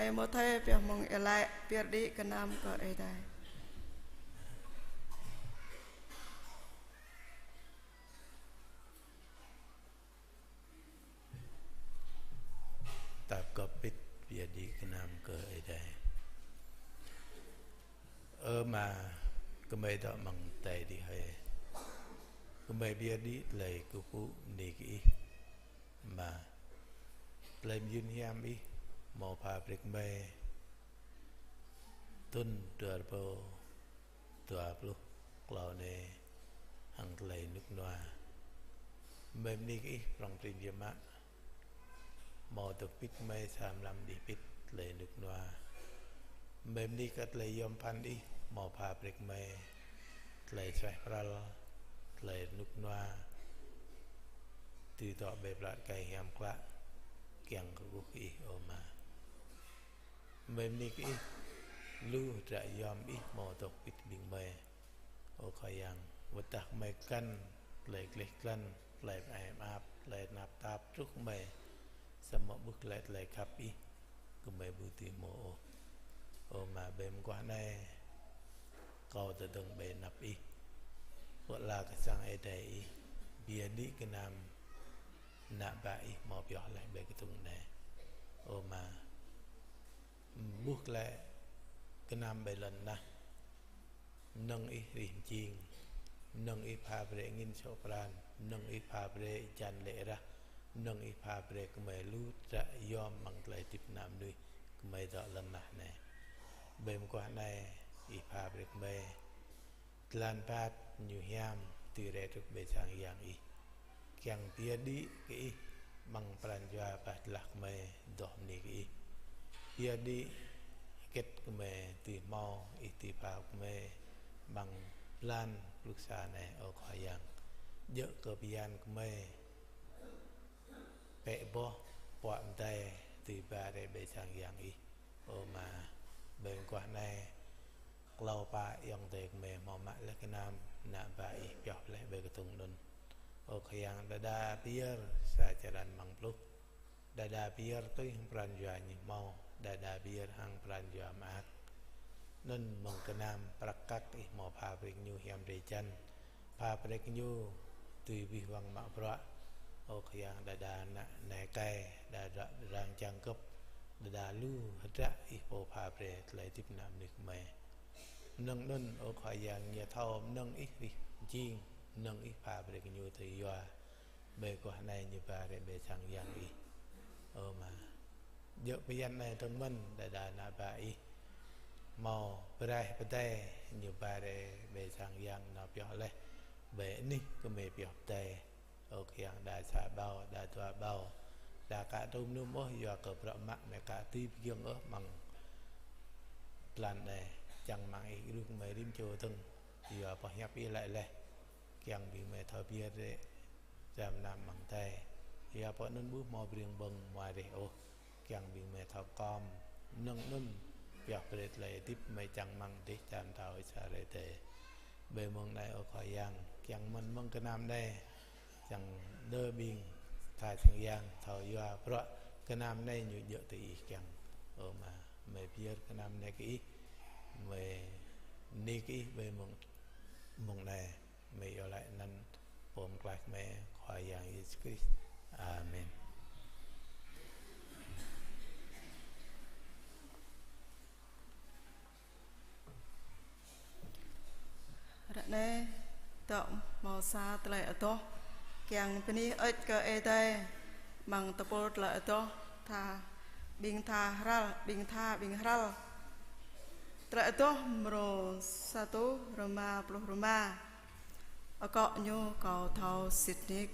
Timôthê pioh mơ̆ng iâu laĭ: Pơyơr đĭ gơnam kơ Ơi Adai. Ta kơpĭt pơyơr đĭ gơnam kơ Ơi Adai. Ơ Ama, gơmơi dŏ amăng adai adih hơi. Gơmơi pơyơr đĭ tơlơi kơkuh pơpŭ bơni kơ Ih. Ama, tơlơi mơyun hiam Ih hmâo pha brơi kơ gơmơi thŭn dua rơbâo dua pluh klâo anai hăng tơlơi rơnŭk rơnua. Gơmơi bơni kơ Ih prŏng prin biă mă hmâo dŏ pĭt gơmơi sa mlam đih pĭt tơlơi rơnŭk rơnua. Gơmơi bơni kơ tơlơi yom pơphan Ih hmâo pha brơi kơ gơmơi tơlơi suaih pral, tơlơi rơnŭk rơnua, tui dŏ ƀơi plă rơkơi hiam klă kiăng kơkuh kơ Ih, ơ Ama. Gơmơi bơni kơ Ih, lu hơdră yom Ih hmâo dŏ pĭt ƀing gơmơi. Ơ Khua Yang, wơ̆t dah gơmơi găn tơlơi gleh glan, tơlơi pơai mơak, tơlơi tơnap tap truh gơmơi, samơ̆ ƀuh glaĭ tơlơi khăp Ih, gơmơi ƀu dưi hmâo ôh. Ơ Ama, ƀơi mơguah anai, kâo tơdơ̆ng ƀơi anăp Ih, pơala kơ sang Ơi Adai Ih, pơyơr đĭ gơnam ană bă Ih hmâo pioh laih ƀơi kơdŭng anai. Ơ Ama, ƀuh glaĭ gơnam ƀơi lŏn tơnah, mơnơ̆ng Ih rih mơjing, mơnơ̆ng Ih pha brơi angĭn sŏk pran, mơnơ̆ng Ih pha brơi hơjan lê̆ rah, mơnơ̆ng Ih pha brơi kơ gơmơi lu hơdră yom amăng tơlơi hơdip ană mơnuih gơmơi dŏ lŏn tơnah anai. Ƀơi mơguah anai, Ih pha brơi kơ gơmơi tơlan bat ñu hiam tui rai truh ƀơi sang Yang Ih. Kiăng pơyơr đĭ kơ Ih amăng pran jua bah tơlah gơmơi dŏ bơni kơ Ih. Pơyơr đĭ hơget gơmơi dưi hmâo, Ih dưi pha gơmơi amăng blan pluh sa anai, ơ Khua Yang. Djơ̆ kơ bơyan gơmơi pĕ boh puă mơdai dưi ba rai ƀơi sang Yang Ih. Ơ Ama, ƀơi mơguah anai, klâo pă ayŏng adơi gơmơi hmâo mă laih gơnam ană bă Ih pioh laih ƀơi kơdŭng anŭn. Ơ Khua Yang, đơđa pơyơr sa črăn amăng pluh, đơđa pơyơr tui hăng pran jua ñu hmâo, đơđa pơyơr hăng pran jua mơak. Anŭn mơ̆ng gơnam prăk kăk Ih hmâo pha brơi kơ ñu hiam drơi jăn, pha brơi kơ ñu dưi abih bang mă bruă. Ơ Khua Yang, đơđa ană nai kai, đơđa arăng čang gơ̆p, đơđa lu hơdră Ih pô pha brơi tơlơi hơdip ană mơnuih gơmơi. Mơnơ̆ng anŭn, ơ Khua Yang, ñu thâo mơnơ̆ng Ih rih mơjing, mơnơ̆ng Ih pha brơi kơ ñu tơlơi yua. Ƀơi guah anai ñu ba rai ƀơi sang Yang Ih. Ơ Ama, djơ̆ bơyan anai dơ̆ng mơ̆n, đơđa ană bă Ih hmâo braih pơdai, ñu ba rai ƀơi sang Yang nao pioh laih ƀơi anih gơmơi pioh pơdai. Ơ Khua Yang, đa sa ƀâo, đa dua ƀâo, đa ka tŭm nŭm ôh, yua kơ bruă mă gơmơi ka dưi pơgiŏng ôh amăng blan anai. Čang rơmang Ih djru gơmơi rĭm čô dơ̆ng, yua boh hiăp Ih laĭ laih, kiăng ƀing gơmơi thâo pơyơr rai, čăm năm amăng adai. Yua pơ anŭn ƀu hmâo bring ƀơ̆ng mua reh ôh. Kiăng ƀing gơmơi thâo pơkom mơnơ̆ng anŭn pioh brơi tơlơi hơdip gơmơi čang rơmang dêh čar pơtao Israel adai. Ƀơi mông anai, ơ Khua Yang, kiăng mơ̆n mơ̆ng gơnam anai, čang đơ ƀing tha sang Yang thâo yua bruă gơnam anai ñu djơ̆ tui Ih kiăng. Ơ Ama, gơmơi pơyơr gơnam anai kơ Ih, gơmơi bơni kơ Ih ƀơi mông, mông anai. Gơmơi iâu laĭ anăn Pô Pơklaih gơmơi, Khua Yang Yêsu Krist. Amen. Ră anai, dŏ hmâo sa tơlơi adoh, kiăng bơni hơơč kơ Ơi Adai, amăng tơpul tơlơi adoh, tha, ƀing tha hrăl, ƀing tha, ƀing hrăl. Tơlơi adoh mrô sa rơtuh rơma pluh rơma. Akŏ ñu kâo thâo sĭt nik.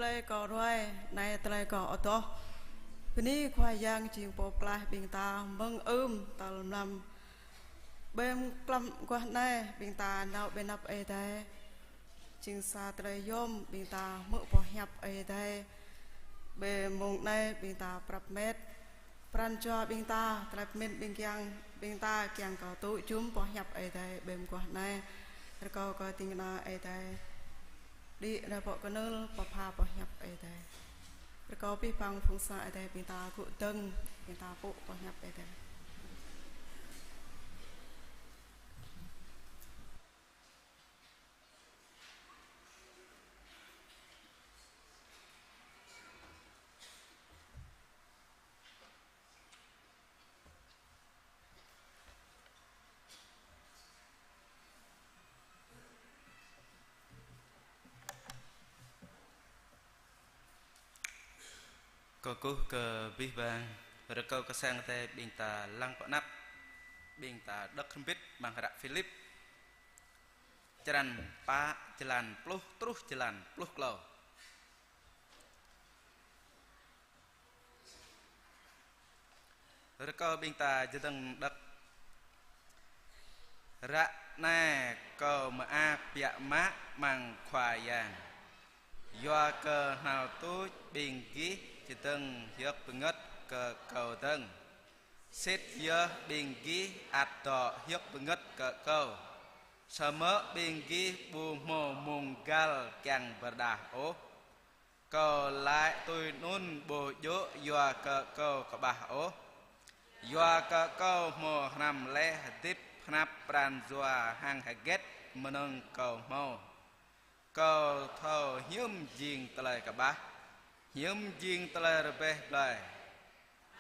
Tơlơi kâo ruai, anai tơlơi kâo adoh. Bơni Khua Yang jing Pô pơklaih ƀing ta mơ̆ng ưm tơl mlam. Ƀơi mlam mơguah anai ƀing ta nao ƀơi anăp Ơi Adai. Jing sa tơlơi yôm ƀing ta hmư̆ boh hiăp Ơi Adai. Ƀơi mông anai ƀing ta prăp met. Pran jua ƀing ta, tơlơi pơmĭn ƀing kiăng, ƀing ta kiăng kơ tŭ jum boh hiăp Ơi Adai ƀơi mơguah anai. Rơkâo kơ ding kơna Ơi Adai đĭ rai pŏk kơnưl pơpha boh hiăp Ơi Adai. Rơkâo abih bang phung sang Ơi Adai ƀing ta gŭ dơ̆ng, ƀing ta pŭ boh hiăp Ơi Adai. Kơkuh kơ abih bang, rơkâo kơ sang Ơi Adai ƀing ta lăng pơ anăp, ƀing ta đŏk hrŏm hơbĭt amăng hră Philip, črăn pă, jơlan pluh truh jơlan pluh klâo. Rơkâo ƀing ta čơdơ̆ng đŏk. Ră anai kâo mơak biă mă amăng Khua Yang. Yua kơ hnal tuč ƀing gih čơdơ̆ng hiơk pơngơ̆t kơ kâo dơ̆ng. Sĭt yơh ƀing gih ăt dŏ hiơk pơngơ̆t kơ kâo. Samơ̆ ƀing gih ƀu hmâo mông găl kiăng pơrơđah ôh. Kâo laĭ tui anŭn ƀu djơ̆ yua kơ kâo kơƀah ôh. Yua kơ kâo hmâo hrăm laih hơdip hnăp pran jua hăng hơget mơnơ̆ng kâo hmâo. Kâo thâo hiư̆m jing tơlơi kơƀah, hiư̆m jing tơlơi rơbeh blai.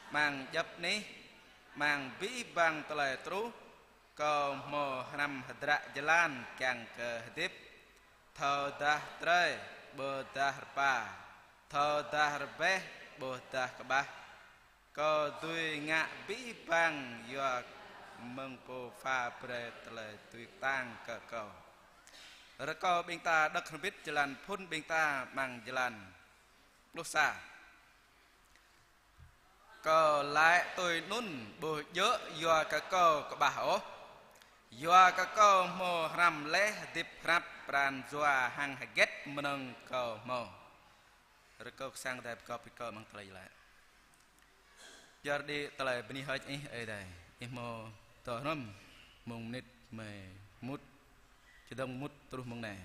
Amăng djŏp anih, amăng abih bang tơlơi truh, kâo hmâo hrăm hơdră jơlan kiăng kơ hơdip. Thâo dah trơi, ƀôdah rơpa. Thâo dah rơbeh, ƀôdah kơƀah. Kâo dưi ngă abih bang yua mơ̆ng Pô pha brơi tơlơi dưi kơtang kơ kâo. Rơkâo ƀing ta đŏk hrŏm hơbĭt jơlan phŭn ƀing ta amăng jơlan pluh sa. Kâo laĭ tui anŭn ƀu djơ̆ yua kơ kâo kơƀah ôh. Yua kơ kâo hmâo hrăm laih hơdip hrăp pran jua hăng hơget mơnơ̆ng kâo hmâo. Rơkâo kơ sang Ơi Adai pơkŏp brơi kơ amăng tơlơi laĭ. Pioh đĭ tơlơi bơni hơơč Ih Ơi Adai. Ih hmâo dŏ hrŏm mông mơnit mơi mŭt, čơdơ̆ng mŭt truh mông anai.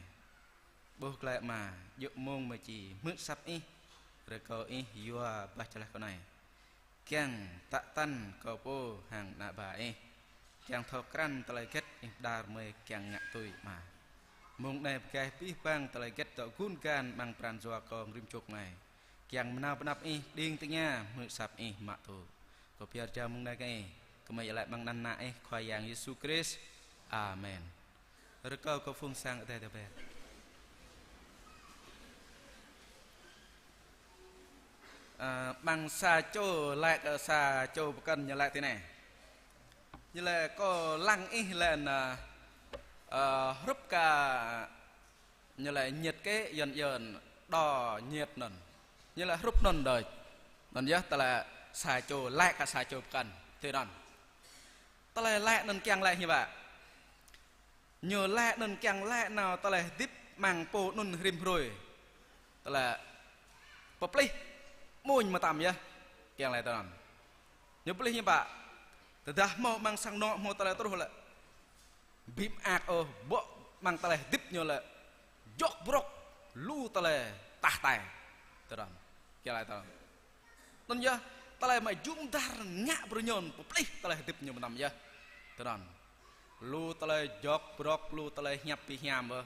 Ƀuh glaĭ mă, djơ̆ mông mơi či hmư̆ asăp Ih, rơkâo Ih yua bah jơlah kơ anai. Kiăng tă tăn kâo pô hăng ană bă Ih. Kiăng thâo krăn tơlơi hơget Ih pơđar mơi kiăng ngă tui mă. Mông anai pơgai abih bang tơlơi hơget dŏ gun gan amăng pran jua kâo rĭm čô anai. Kiăng mơnao pơ anăp Ih, đing tơña hmư̆ asăp Ih mă tŭ. Kâo pơyơr jao mông anai kơ Ih, kơmơi iâu laĭ amăng anăn Ană Ih Khua Yang Yêsu Krist. Amen. Rơkâo kơ phung sang Ơi Adai tơbiă. Ơ, amăng sa čô laĭ kơ sa čô pơkŏn ñu laĭ tui anai. Ñu laĭ kâo lăng ih laĭ anŭn, ơ, hrup kơ ñu laĭ nhiệt kế yơn yơn đo nhiệt anŭn. Ñu laĭ hrup anŭn đôč. Anŭn yơh tơlơi sa čô laĭ kơ sa čô pơkŏn. Tui anŭn. Tơlơi laĭ anŭn kiăng laĭ hiư̆m pă? Ñu laĭ anŭn kiăng laĭ nao tơlơi hơdip amăng pô anŭn rĭm hrơi. Tơlơi pơplih amuñ mơtam yơh. Kiăng laĭ tui anŭn. Ñu pơplih hiư̆m pă? Tơdah hmâo amăng sang anŏ hmâo tơlơi truh lĕ. Ƀu mơak ôh, ƀô̆ amăng tơlơi hơdip ñu lĕ. Jŏk brŏk lu tơlơi tah tai. Tui anŭn. Kiăng laĭ tui anŭn. Anŭn yơh, tơlơi mă jum dar ngă brơi ñu pơplih tơlơi hơdip ñu mơtam yơh. Tui anŭn. Lu tơlơi jŏk brŏk, lu tơlơi hiăp pi hiam ôh.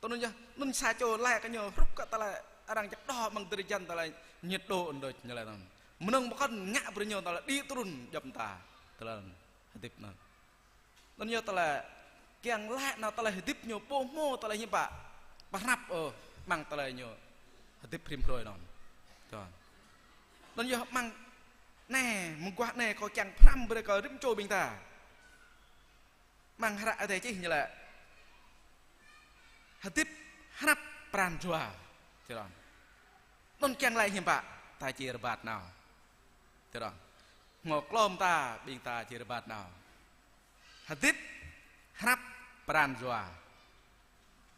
Tui anŭn yơh, anŭn sa čô laĭ kơ ñu hrup kơ tơlơi arăng čơkŏ đo amăng drơi jăn tơlơi nhiệt độ anŭn đôč ñu laĭ tui anŭn. Mơnơ̆ng pơkŏn ngă brơi ñu tơlơi đĭ trŭn djŏp mơta. Tơlơi hơdip anŭn. Anŭn yơh tơlơi kiăng laĭ nao tơlơi hơdip ñu ƀu hmâo tơlơi hiư̆m pă pơhrăp ôh amăng tơlơi ñu hơdip rĭm hrơi anŭn. Tui anŭn. Anŭn yơh amăng anai, mơguah anai kâo kiăng pơhrăm brơi kơ rĭm čô ƀing ta. Amăng hră Adai čih ñu laĭ. Hơdip hrăp pran jua. Tui anŭn. Anŭn kiăng laĭ hiư̆m pă, ta či rơbat nao. Tơdang hmâo klom ta, ƀing ta či rơbat nao. Hơdip hrăp pran jua.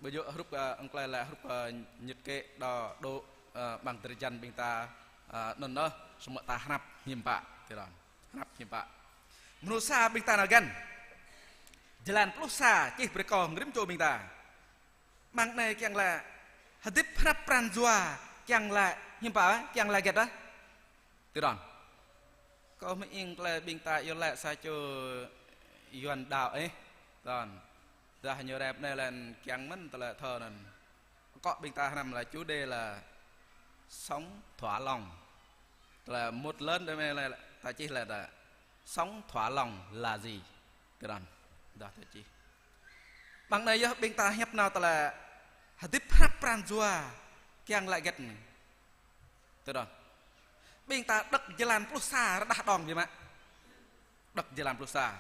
Ƀu djơ̆ hrup, ơ, ƀing tơlơi laĭ hrup, ơ, ñit kĕ đô đô, ơ, ƀăng drơi jăn ƀing ta, ơ, anŭn ôh, samơ̆ ta hrăp hiư̆m pă, tơdang. Hrăp hiư̆m pă. Mơnuih sa ƀing ta nao găn. Jơlan pluh sa čih brơi kơ hơngrim čô ƀing ta. Ƀăng anai kiăng laĭ, hơdip hrăp pran jua, kiăng laĭ hiư̆m pă, kiăng laĭ hơget dah? Tơdang. Kâo mơ̆ng tơlơi ƀing ta iâu laĭ sa čô Yuan đaŏ ih. Tơdang. Dah ñu rep anai lĕ kiăng mơ̆n tơlơi thơ anŭn. Akŏ ƀing ta hrăm là chủ đề là sống thỏa lòng. Tơlơi mŭt lơn đơi mơ̆ lĕ ta čih lĕ ta sống thỏa lòng là gì? Tơdang. Dah ta čih. Ƀăng anai yơh ƀing ta hiăp nao tơlơi hơdip hrăp pran jua kiăng laĭ hơget anai. Tơdang. Ƀing ta đŏk jơlan pluh sa rơđah đong biă mă. Đŏk jơlan pluh sa.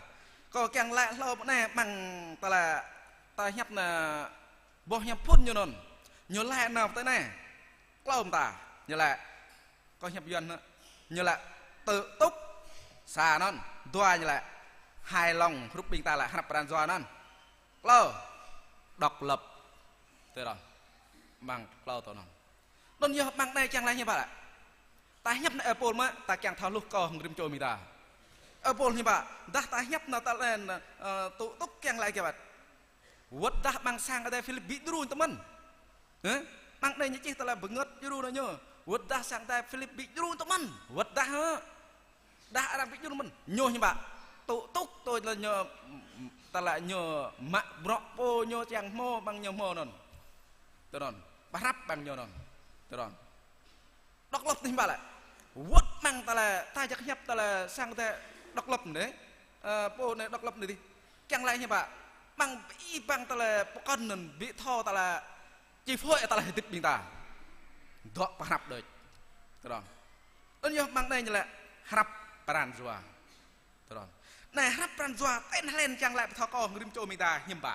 Kâo kiăng laĭ hlâo pơ anai ƀăng tơlơi ta hiăp nao boh hiăp phŭn ñu anŭn. Ñu laĭ nao pơ tơ anai. Klom ta. Ñu laĭ. Kâo hiăp Yuan anŭn. Ñu laĭ tự túc. Sa anŭn. Dua ñu laĭ hài lòng, hrup ƀing ta laĭ hrăp pran jua anŭn. Klâo. Độc lập. Tơdang. Ƀăng klâo tơ anŭn. Anŭn yơh ƀăng anai kiăng laĭ hiư̆m pă lĕ. Ta hiăp nao ơ Pôl mơ̆, ta kiăng thâo hluh kơ hơngrim čô ƀing ta. Ơ Pôl hiư̆m pă, dah ta hiăp nao tơlơi, ơ, tự túc kiăng laĭ hơget. Wơ̆t dah ƀăng sang adai Philip ƀu djru tơ mơ̆n. Hă? Ƀăng anai ñu čih tơlơi bơngơ̆t djru nao ñu. Wơ̆t dah sang adai Philip ƀu djru tơ mơ̆n. Wơ̆t dah hă. Dah arăng ƀu djru mơ̆n. Ñu hiư̆m pă. Tự túc tui tơlơi ñu, tơlơi ñu mă bruă pô ñu kiăng hmâo ƀăng ñu hmâo anŭn. Tơdang. Pơhrăp ƀăng ñu anŭn. Tơdang. Độc lập anai hiư̆m pă lĕ. Wơ̆t ƀăng tơlơi, ta jak hiăp tơlơi sang adai độc lập anai. Ơ, pô anai độc lập anai dih. Kiăng laĭ hiư̆m pă. Ƀăng ih ƀăng tơlơi pơkŏn anŭn ƀu thâo tơlơi chi phối tơlơi hơdip ƀing ta. Dŏ pơhrăp đôč. Tơdang. Anŭn yơh ƀăng anai ñu laĭ hrăp pran jua. Tơdang. Anai hrăp pran jua, ten hlen kiăng laĭ pơthâo kơ hơngrim čô ƀing ta hiư̆m pă.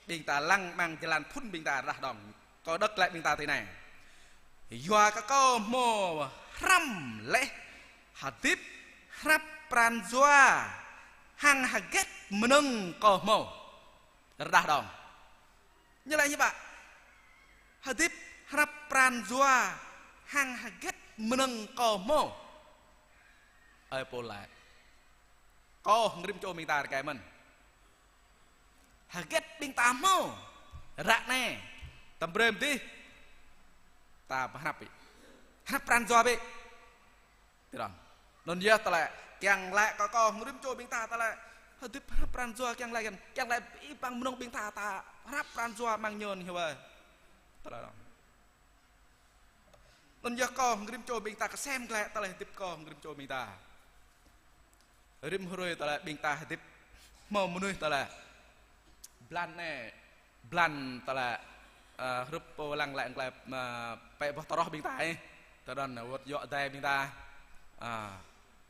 Ƀing ta lăng ƀăng jơlan phŭn ƀing ta rơđah đong. Kâo đŏk laĭ ƀing ta tui anai. Yua kơ kâo hmâo hrăm laih hơdip hrăp pran jua hăng hơget mơnơ̆ng kâo hmâo. Rơđah đong. Ñu laĭ hiư̆m pă. Hơdip hrăp pran jua hăng hơget mơnơ̆ng kâo hmâo. Ơi Pôl laĭ. Kơ hơngrim čô ƀing ta rơkơi mơ̆n. Hơget ƀing ta hmâo. Ră anai. Tơm brơi mơ̆ dih. Ta pơhrăp ƀĕ. Hrăp pran jua ƀĕ. Tơdang. Anŭn yơh tơlơi kiăng laĭ kơ kơ hơngrim čô ƀing ta tơlơi. Hơdip hrăp pran jua kiăng laĭ găn. Kiăng laĭ ih ƀăng mơnơ̆ng ƀing ta ta hrăp pran jua ƀăng ñu anŭn hiư̆m pă. Tơlơi dong. Anŭn yơh kơ hơngrim čô ƀing ta kơsem glaĭ tơlơi hơdip kơ hơngrim čô ƀing ta. Rĭm hrơi tơlơi ƀing ta hơdip hmâo mơnuih tơlơi. Blan anai, blan tơlơi, ơ, hrup pô lăng laĭ tơlơi, ơ, pĕ boh tơroh ƀing ta ih. Tơdang wơ̆t yŏ adai ƀing ta. Ơ,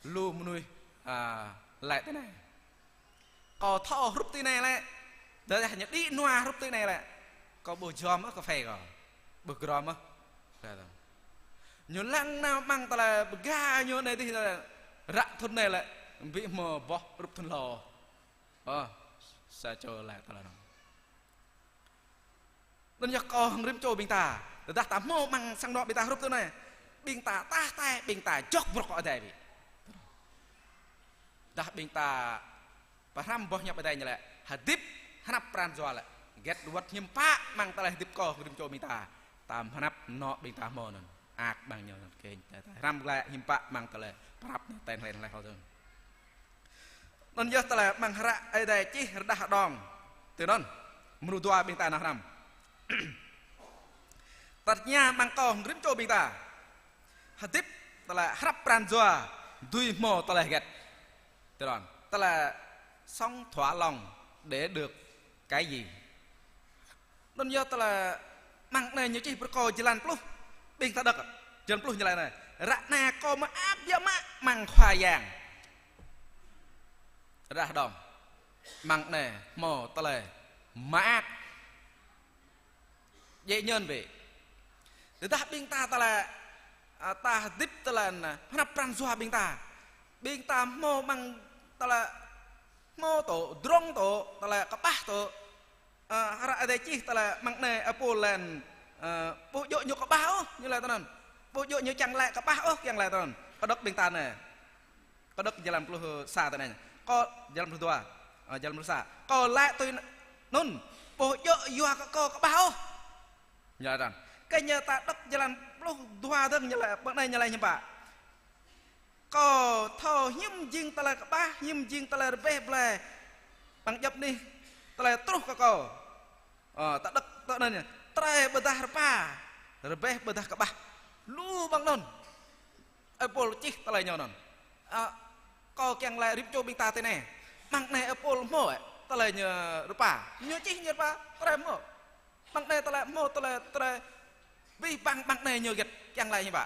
lu mơnuih, ơ, laĭ tui anai. Kâo thâo hrup tui anai lĕ. Dah ñu đĭ nua hrup tui anai lĕ. Kâo ƀu jom ôh kơphê kâo. Ƀu grom ôh. Ñu lăng nao ƀăng tơlơi bơga ñu anai dih tơlơi. Ră thŭn anai lĕ. Ƀu hmâo boh hrup thŭn hlâo. Ơ, sa čô laĭ tơlơi anŭn. Anŭn yơh kơ hơngrim čô ƀing ta. Tơdah ta hmâo ƀăng sang anô̆ ƀing ta hrup tui anai. Ƀing ta tah tai, ƀing ta jŏk brŏk kơ adai ƀĕ. Dah ƀing ta pơhrăm boh hiăp adai ñu lĕ. Hơdip hrăp pran jua lĕ. Hơget wơ̆t hiư̆m pă ƀăng tơlơi hơdip kơ hơngrim čô ƀing ta. Ta hrăp anŏ ƀing ta hmâo anŭn. Ak ƀăng ñu anŭn kơnh. Ta hrăm glaĭ hiư̆m pă ƀăng tơlơi. Pơhrăp anŭn ten hlen hleh hŏ dơ̆ng. Anŭn yơh tơlơi ƀăng hră Ơi Adai čih rơđah đong. Tui anŭn. Mrô dua ƀing ta nao hrăm. Tơña ƀăng kơ hơngrim čô ƀing ta. Hơdip tơlơi hrăp pran jua. Dưi hmâo tơlơi hơget. Tui anŭn. Tơlơi sống thỏa lòng để được cái gì. Anŭn yơh tơlơi ƀăng anai ñu čih brơi kơ jơlan pluh. Ƀing ta đŏk. Jơlan pluh ñu laĭ anai. Ră anai kâo mơak biă mă amăng Khua Yang. Rơđah đong. Ƀăng anai hmâo tơlơi mơak. Djơ̆ ñơn ƀĕ. Tơdah ƀing ta tơlơi, a, ta hơdip tơlơi anŭn, hrăp pran jua ƀing ta. Ƀing ta hmâo mơ̆ng tơlơi hmâo tŏ, drŏng tŏ, tơlơi kơƀah tŏ. A, hră Ơi Adai čih tơlơi mơ̆ng anai ơ Pôl laĭ, a, ƀu djơ̆ ñu kơƀah ôh, ñu laĭ tui anŭn. Ƀu djơ̆ ñu kiăng laĭ kơƀah ôh, kiăng laĭ tui anŭn. Kơđŏk ƀing ta anai. Kơđŏk jơlan pluh sa tui anai. Kâo, jơlan pluh dua. A, jơlan pluh sa. Kâo laĭ tui anŭn, ƀu djơ̆ yua kơ kâo kơƀah ôh. Ñu laĭ tui anŭn. Kơ ñu ta đŏk jơlan pluh dua dơ̆ng ñu laĭ, ƀơi anai ñu laĭ hiư̆m pă. Kâo thâo hiư̆m jing tơlơi kơƀah, hiư̆m jing tơlơi rơbeh blai. Amăng djŏp anih tơlơi truh kơ kâo. Ơ, ta đŏk tui anŭn yơh. Tơrai ƀôdah rơpa, rơbeh ƀôdah kơƀah. Lu amăng anŭn. Ơi Pôl čih tơlơi ñu anŭn. Ơ, kâo kiăng laĭ rĭm čô ƀing ta tui anai. Amăng anai ơi Pôl hmâo, ơ, tơlơi ñu rơpa. Ñu čih ñu rơpa, tơrai hmâo. Amăng anai tơlơi hmâo tơlơi, tơlơi abih bang amăng anai ñu hơget kiăng laĭ hiư̆m pă.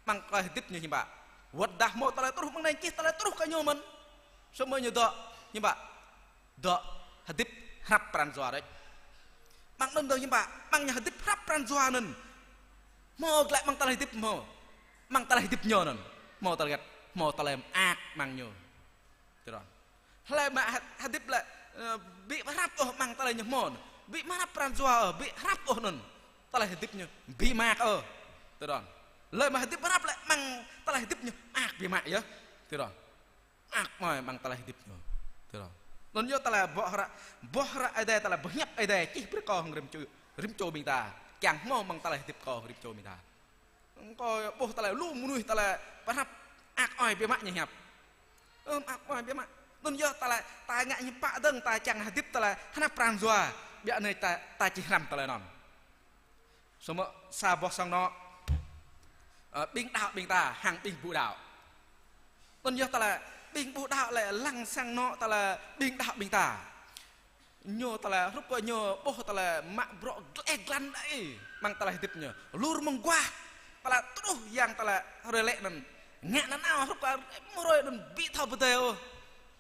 Amăng tơlơi hơdip ñu hiư̆m pă. Wơ̆t dah hmâo tơlơi truh amăng anai čih tơlơi truh kơ ñu mơ̆n. Samơ̆ ñu dŏ hiư̆m pă. Dŏ hơdip hrăp pran jua đôč. Amăng anŭn dơ̆ng hiư̆m pă. Amăng ñu hơdip hrăp pran jua anŭn. Hmâo glaĭ amăng tơlơi hơdip hmâo. Amăng tơlơi hơdip ñu anŭn. Hmâo tơlơi hơget. Hmâo tơlơi mơak amăng ñu. Tui anŭn. Hlơi mă hă-, hơdip lĕ, ơ, ƀu hrăp ôh amăng tơlơi ñu hmâo anŭn. Ƀu hrăp pran jua ôh, ƀu hrăp ôh anŭn. Tơlơi hơdip ñu ƀu mơak ôh. Tui anŭn. Hlơi mă hơdip hrăp lĕ amăng tơlơi hơdip ñu mơak biă mă yơh. Tui anŭn. Mơak mơ̆i amăng tơlơi hơdip ñu. Tui anŭn. Anŭn yơh tơlơi boh hră, boh hră Ơi Adai tơlơi pơhiăp Ơi Adai čih brơi kơ rĭm čô, rĭm čô ƀing ta. Kiăng hmâo amăng tơlơi hơdip kơ rĭm čô ƀing ta. Kâo ƀuh tơlơi lu mơnuih tơlơi pơhrăp mơak mơ̆i biă mă ñu hiăp. Ơ, mơak mơ̆i biă mă. Anŭn yơh tơlơi ta ngă hiư̆m pă dơ̆ng ta kiăng hơdip tơlơi hrăp pran jua. Biă anai ta, ta či hrăm tơlơi anŭn. Samơ̆ sa boh sang anŏ, ơ, ƀing đaŏ ƀing ta, hăng ƀing ƀu đaŏ. Anŭn yơh tơlơi ƀing ƀu đaŏ lĕ lăng sang anŏ tơlơi ƀing đaŏ ƀing ta. Ñu tơlơi hrup kơ ñu ƀuh tơlơi mă bruă gleh glan đơi. Amăng tơlơi hơdip ñu. Lu rơmơ̆ng guah. Tơlơi truh yang tơlơi hrơi lĕ anŭn. Ngă nanao hrup kơ hrơi anŭn ƀu thâo pơdơi ôh.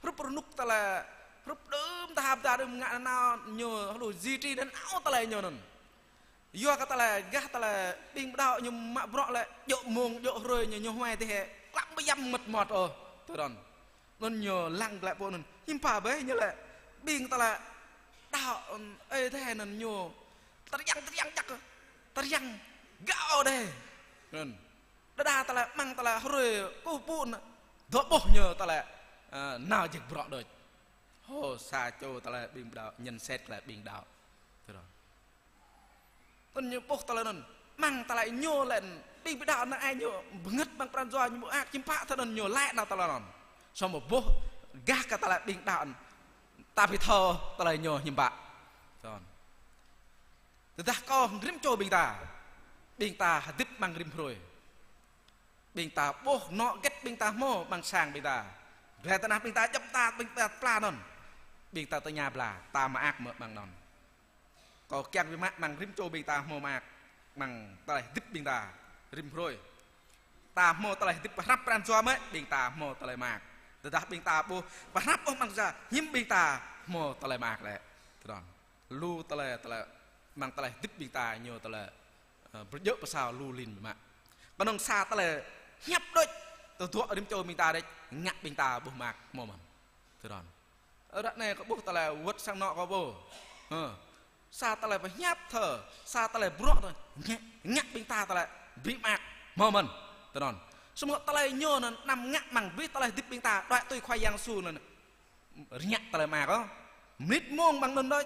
Hrup rơnŭk tơlơi. Hrup đưm tơhap ta đưm ngă nanao ñu hluh duy trì nanao tơlơi ñu anŭn. Yua kơ tơlơi gah tơlơi ƀing ƀu đaŏ ñu mă bruă lĕ djơ̆ mông djơ̆ hrơi ñu ñu huai tơhĕ klăm ƀu yăm mơ̆t mơ̆t ôh. Tui anŭn. Anŭn ñu lăng glaĭ pô anŭn. Hiư̆m pă bĕ ñu lĕ. Ƀing tơlơi đaŏ, ơ, tơhĕ anŭn ñu. Tơriăng, tơriăng čăk. Tơriăng gao đơi. Anŭn. Đơđa tơlơi amăng tơlơi hrơi kơkuh pơpŭ anŭn. Dŏ ƀuh ñu tơlơi, ơ, nao jĕ bruă đôč. Hô sa čô tơlơi ƀing ƀu đaŏ, nhận xét tơlơi ƀing đaŏ. Tui anŭn. Anŭn ñu ƀuh tơlơi anŭn. Amăng tơlơi ñu lĕ, ƀing ƀu đaŏ anŭn ai ñu bơngăt amăng pran jua ñu ƀu mơak hiư̆m pă tui anŭn ñu laĭ nao tơlơi anŭn. Samơ̆ ƀuh gah kơ tơlơi ƀing đaŏ anŭn. Ta ƀu thâo tơlơi ñu hiư̆m pă. Tui anŭn. Tơdah kâo rĭm čô ƀing ta. Ƀing ta hơdip amăng rĭm hrơi. Ƀing ta ƀuh anŏ hơget ƀing ta hmâo amăng sang ƀing ta. Glai tơnah ƀing ta djŏp ta ƀing ta pla anŭn. Ƀing ta tơña pla, ta mơak mơ̆ amăng anŭn. Kâo kiăng biă mă amăng rĭm čô ƀing ta hmâo mơak, amăng tơlơi hơdip ƀing ta, rĭm hrơi. Ta hmâo tơlơi hơdip pơhrăp pran jua mơ̆, ƀing ta hmâo tơlơi mơak. Tơdah ƀing ta ƀu pơhrăp ôh amăng jua, hiư̆m ƀing ta hmâo tơlơi mơak lĕ. Tui anŭn. Lu tơlơi, tơlơi, amăng tơlơi hơdip ƀing ta ñu tơlơi, ơ, pơjơ̆ pơsao lu lin biă mă. Kơnơ̆ng sa tơlơi hiăp đôč, tơdruă rĭm čô ƀing ta đôč, ngă ƀing ta ƀu mơak hmâo mơ̆n. Tui anŭn. Ră anai kâo ƀuh tơlơi wơ̆t sang anŏ kâo ƀuh. Hơ. Sa tơlơi pơhiăp thơ, sa tơlơi bruă thơ, ngă, ngă ƀing ta tơlơi ƀu mơak hmâo mơ̆n. Tui anŭn. Samơ̆ tơlơi ñu anŭn anăm ngă amăng abih tơlơi hơdip ƀing ta, đuaĭ tui Khua Yang Yêsu anŭn. Rơngiă tơlơi mơak ôh. Mơnit mông amăng anŭn đôč.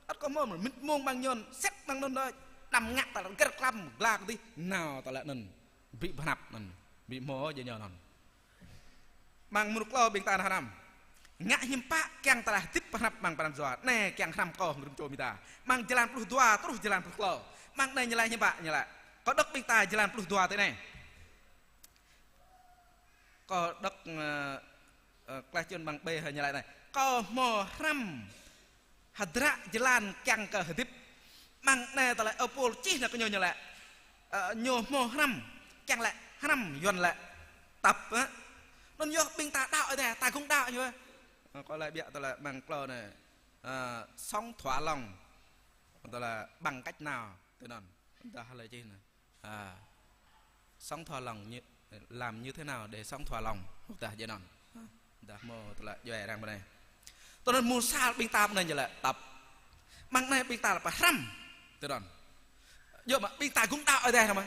Ăt kâo hmâo mơnit mông amăng ñu anŭn, set amăng anŭn đôč. Anăm ngă tơlơi gơ̆r klăm, gla kơdih, nao tơlơi anŭn. Ƀu pơhrăp anŭn. Ƀu hmâo jơ̆ ñu anŭn. Amăng mơnuk klâo ƀing ta anŭn hrăm. Ngă hiư̆m pă kiăng tơlơi hơdip pơhrăp amăng pran jua. Anai kiăng hrăm kơ rĭm čô ƀing ta. Amăng jơlan pluh dua truh jơlan pluh klâo. Amăng anai ñu laĭ hiư̆m pă ñu laĭ. Kâo đŏk ƀing ta jơlan pluh dua tui anai. Kâo đŏk, ơ, ơ, klaih čun amăng B hơi ñu laĭ anai. Kâo hmâo hrăm hơdră jơlan kiăng kơ hơdip. Amăng anai tơlơi ơi Pôl čih nao kơ ñu ñu laĭ. Ơ, ñu hmâo hrăm, kiăng laĭ hrăm Yuan laĭ tăp, ơ. Anŭn yơh ƀing ta đaŏ Ơi Adai, ta gŭng đaŏ ñu. Ơ, kâo laĭ biă tơlơi amăng klâo anai. Ơ, sống thỏa lòng. Tơlơi bằng cách nào, tui anŭn. Dah laĭ čih anai. À, sống thua lòng như, làm như thế nào để sống thua lòng? Dah jơnăn. Dah hmâo tơlơi djuai arăng ƀơi anai. Tui anŭn mơ̆ng sa ƀing ta ƀơi anai ñu lĕ tăp. Mơ̆ng anai ƀing ta lĕ pơhrăm. Tui anŭn. Yua mă ƀing ta gŭm đaŏ Ơi Adai anŭn mơ̆n.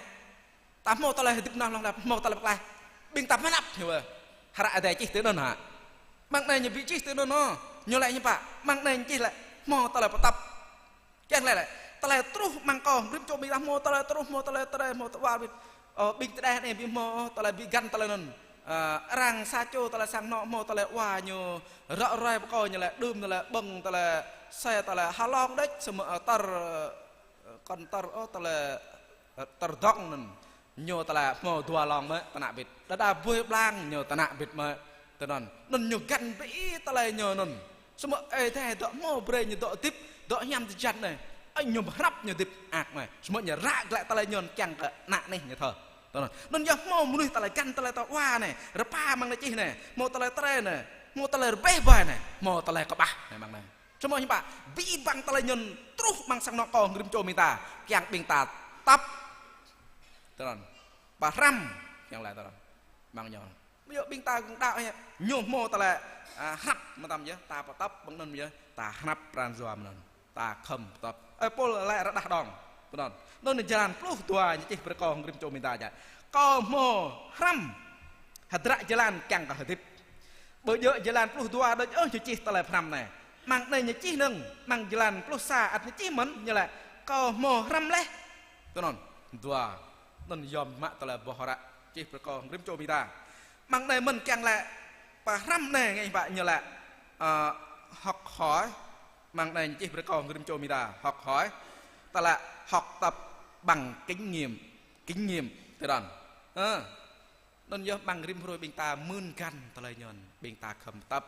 Ta hmâo tơlơi hơdip anŭn lŏng đăp, hmâo tơlơi pơklaih. Ƀing ta mơnăp ñu wơ̆. Hră Ơi Adai čih tui anŭn hă. Mơ̆ng anai ñu ƀu čih tui anŭn ôh. Ñu lĕ ñu pă. Mơ̆ng anai ñu čih lĕ hmâo tơlơi pơtăp. Kiăng lĕ lĕ, tơlơi truh mơ̆ng kâo, rĭm čô ƀing ta hmâo tơlơi truh, hmâo tơlơi tơrê, hmâo tơlơi wa ƀĭt. Ơ, ƀing tơdeh anai ƀu hmâo tơlơi ƀu găn tơlơi anŭn. Ơ, arăng sa čô tơlơi sang anŏ hmâo tơlơi wa ñu ră ruai pơkŏn ñu lĕ đưm tơlơi ƀơ̆ng tơlơi xe tơlơi halong đĕč, samơ̆, ơ, tơr, ơ, kŏn tơr, ơ, tơlơi, ơ, tơr dŏng anŭn. Ñu tơlơi hmâo dua lŏng mơ̆ tơnă ƀĭt. Đơđa buih blang ñu tơnă ƀĭt mơ̆. Tui anŭn. Anŭn ñu găn ƀu ih tơlơi ñu anŭn. Samơ̆ Ơi Adai dŏ hmâo brơi ñu dŏ hơdip, dŏ hiam tơjăn anai. Ơ, ñu pơhrăp ñu hơdip mơak mơ̆. Samơ̆ ñu ră glaĭ tơlơi ñu anŭn kiăng kơ ană anih ñu thâo. Tui anŭn. Anŭn yơh hmâo mơnuih tơlơi găn tơlơi tơwa anai. Rơpa mơ̆ng anai čih anai. Hmâo tơlơi tơrê anai. Hmâo tơlơi rơbeh ƀai anai. Hmâo tơlơi kơƀah anai mơ̆ng anai. Samơ̆ hiư̆m pă, abih bang tơlơi ñu truh amăng sang anŏ kâo hăng rĭm čô ƀing ta, kiăng ƀing ta tăp. Tui anŭn. Pơhrăm, kiăng laĭ tui anŭn. Mơ̆ng ñu. Ƀu djơ̆ ƀing ta gŭm đaŏ hă, ñu hmâo tơlơi, à, hrăp mơtam yơh, ta pơtăp ƀơi anŭn yơh, ta hrăp pran jua mơ̆n anŭn. Ta khŏm pơtăp. Ơi Pôl laĭ rơđah đŏng. Tui anŭn. Anŭn jơlan pluh dua ñu čih brơi kâo hăng rĭm čô ƀing ta jă. Kâo hmâo hrăm hơdră jơlan kiăng kơ hơdip. Ƀu djơ̆ jơlan pluh dua đôč ôh ñu čih tơlơi pơhrăm anai. Mơ̆ng anai ñu čih anŭn, mơ̆ng jơlan pluh sa ăt ñu čih mơ̆n, ñu laĭ, kâo hmâo hrăm laih. Tui anŭn, dua, anŭn yom mă tơlơi boh hră čih brơi kâo hăng rĭm čô ƀing ta. Mơ̆ng anai mơ̆n kiăng laĭ, pơhrăm anai ngă ih pă ñu laĭ, ơ, học hỏi, mơ̆ng anai ñu čih brơi kâo hăng rĭm čô ƀing ta, học hỏi, tơlơi học tập bằng kinh nghiệm, kinh nghiệm, tui anŭn. Ơ. Anŭn yơh amăng rĭm hrơi ƀing ta mơ̆n găn tơlơi ñu, ƀing ta khŏm tăp,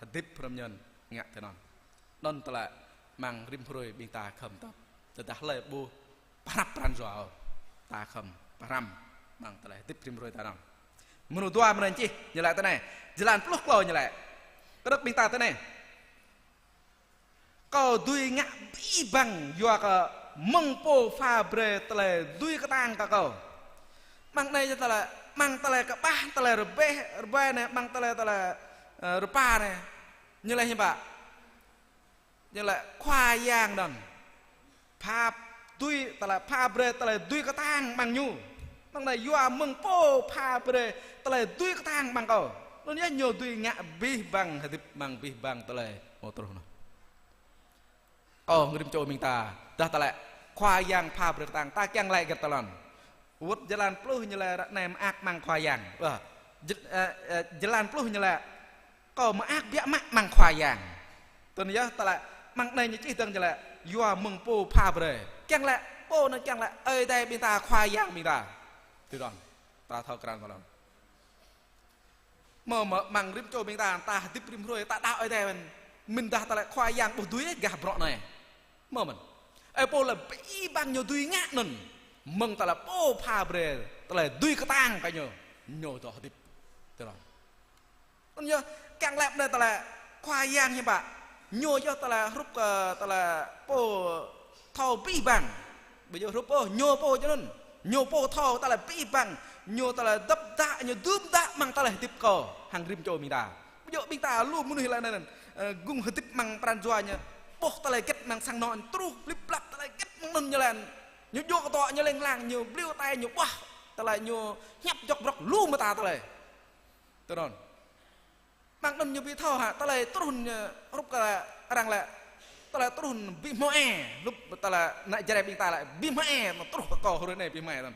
hơdip hrŏm ñu, ngă tui anŭn. Anŭn tơlơi amăng rĭm hrơi ƀing ta khŏm tăp. Tơdah hlơi ƀu pơhrăp pran jua ôh, ta khŏm pơhrăm amăng tơlơi hơdip rĭm hrơi ta anŭn. Mơnuih dua mơ̆n čih, ñu laĭ tui anai, jơlan pluh klâo ñu laĭ. Kơnơ̆ng ƀing ta tui anai. Kâo dưi ngă abih bang yua kơ mơ̆ng pô pha brơi tơlơi dưi kơtang kơ kâo. Mơ̆ng anai yơh tơlơi, mơ̆ng tơlơi kơƀah, tơlơi rơbeh, rơbeh anai, mơ̆ng tơlơi, tơlơi, ơ, rơpa anai. Ñu laĭ hiư̆m pă. Ñu laĭ Khua Yang anŭn. Pha dưi, tơlơi pha brơi, tơlơi dưi kơtang amăng ñu. Mơ̆ng anai yua mơ̆ng pô pha brơi, tơlơi dưi kơtang amăng kâo. Anŭn yơh ñu dưi ngă abih bang hơdip amăng abih bang tơlơi hmâo truh anŭn. Kâo hăng rĭm čô ƀing ta, dah tơlơi Khua Yang pha brơi kơtang, ta kiăng laĭ hơget tơlơi anŭn. Wơ̆t jơlan pluh ñu laĭ ră anai mơak amăng Khua Yang. Wah, jơ-, ơ, ơ, jơlan pluh ñu laĭ kâo mơak biă mă amăng Khua Yang. Tui anŭn yơh tơlơi mơ̆ng anai ñu čih dơ̆ng ñu laĭ yua mơ̆ng pô pha brơi. Kiăng laĭ pô anŭn kiăng laĭ Ơi Adai ƀing ta, Khua Yang ƀing ta. Tui anŭn. Ta thâo krăn tơlơi anŭn. Mơ̆, mơ̆, amăng rĭm čô ƀing ta, ta hơdip rĭm hrơi, ta đaŏ Ơi Adai mơ̆n. Mĭn dah tơlơi Khua Yang ƀu dưi gah bruă anai. Mơ̆ mơ̆n. Ơi Pôl laĭ abih bang ñu dưi ngă anŭn. Mơ̆ng tơlơi pô pha brơi, tơlơi dưi kơtang kơ ñu. Ñu dŏ hơdip. Tui anŭn. Anŭn yơh, kiăng laĭ anai tơlơi Khua Yang hiư̆m pă. Ñu yơh tơlơi hrup kơ tơlơi pô thâo abih bang. Ƀu djơ̆ hrup ôh, ñu pô jơnun. Ñu pô thâo tơlơi abih bang. Ñu tơlơi dăp dă, ñu dưm dă amăng tơlơi hơdip kâo hăng rĭm čô ƀing ta. Ƀu djơ̆ ƀing ta lu mơnuih laĭ anŭn, ơ, gŭm hơdip amăng pran jua ñu. Ƀuh tơlơi hơget amăng sang anŏ truh blip blap tơlơi hơget mơ̆ng anŭn ñu laĭ. Ñu djơ̆ kơtŏ ñu leng lang, ñu bliu tai, ñu ƀuah tơlơi, ñu hiăp jŏk brŏk lu mơta tơlơi. Tui anŭn. Mơ̆ng anŭn ñu ƀu thâo hă, tơlơi truh ñu hrup kơ arăng laĭ. Tơlơi truh ƀu hmâo e, hrup tơlơi ană Jrai ƀing ta laĭ, ƀu hmâo e, truh kơ kâo hrơi anai ƀu hmâo e tơ̆n.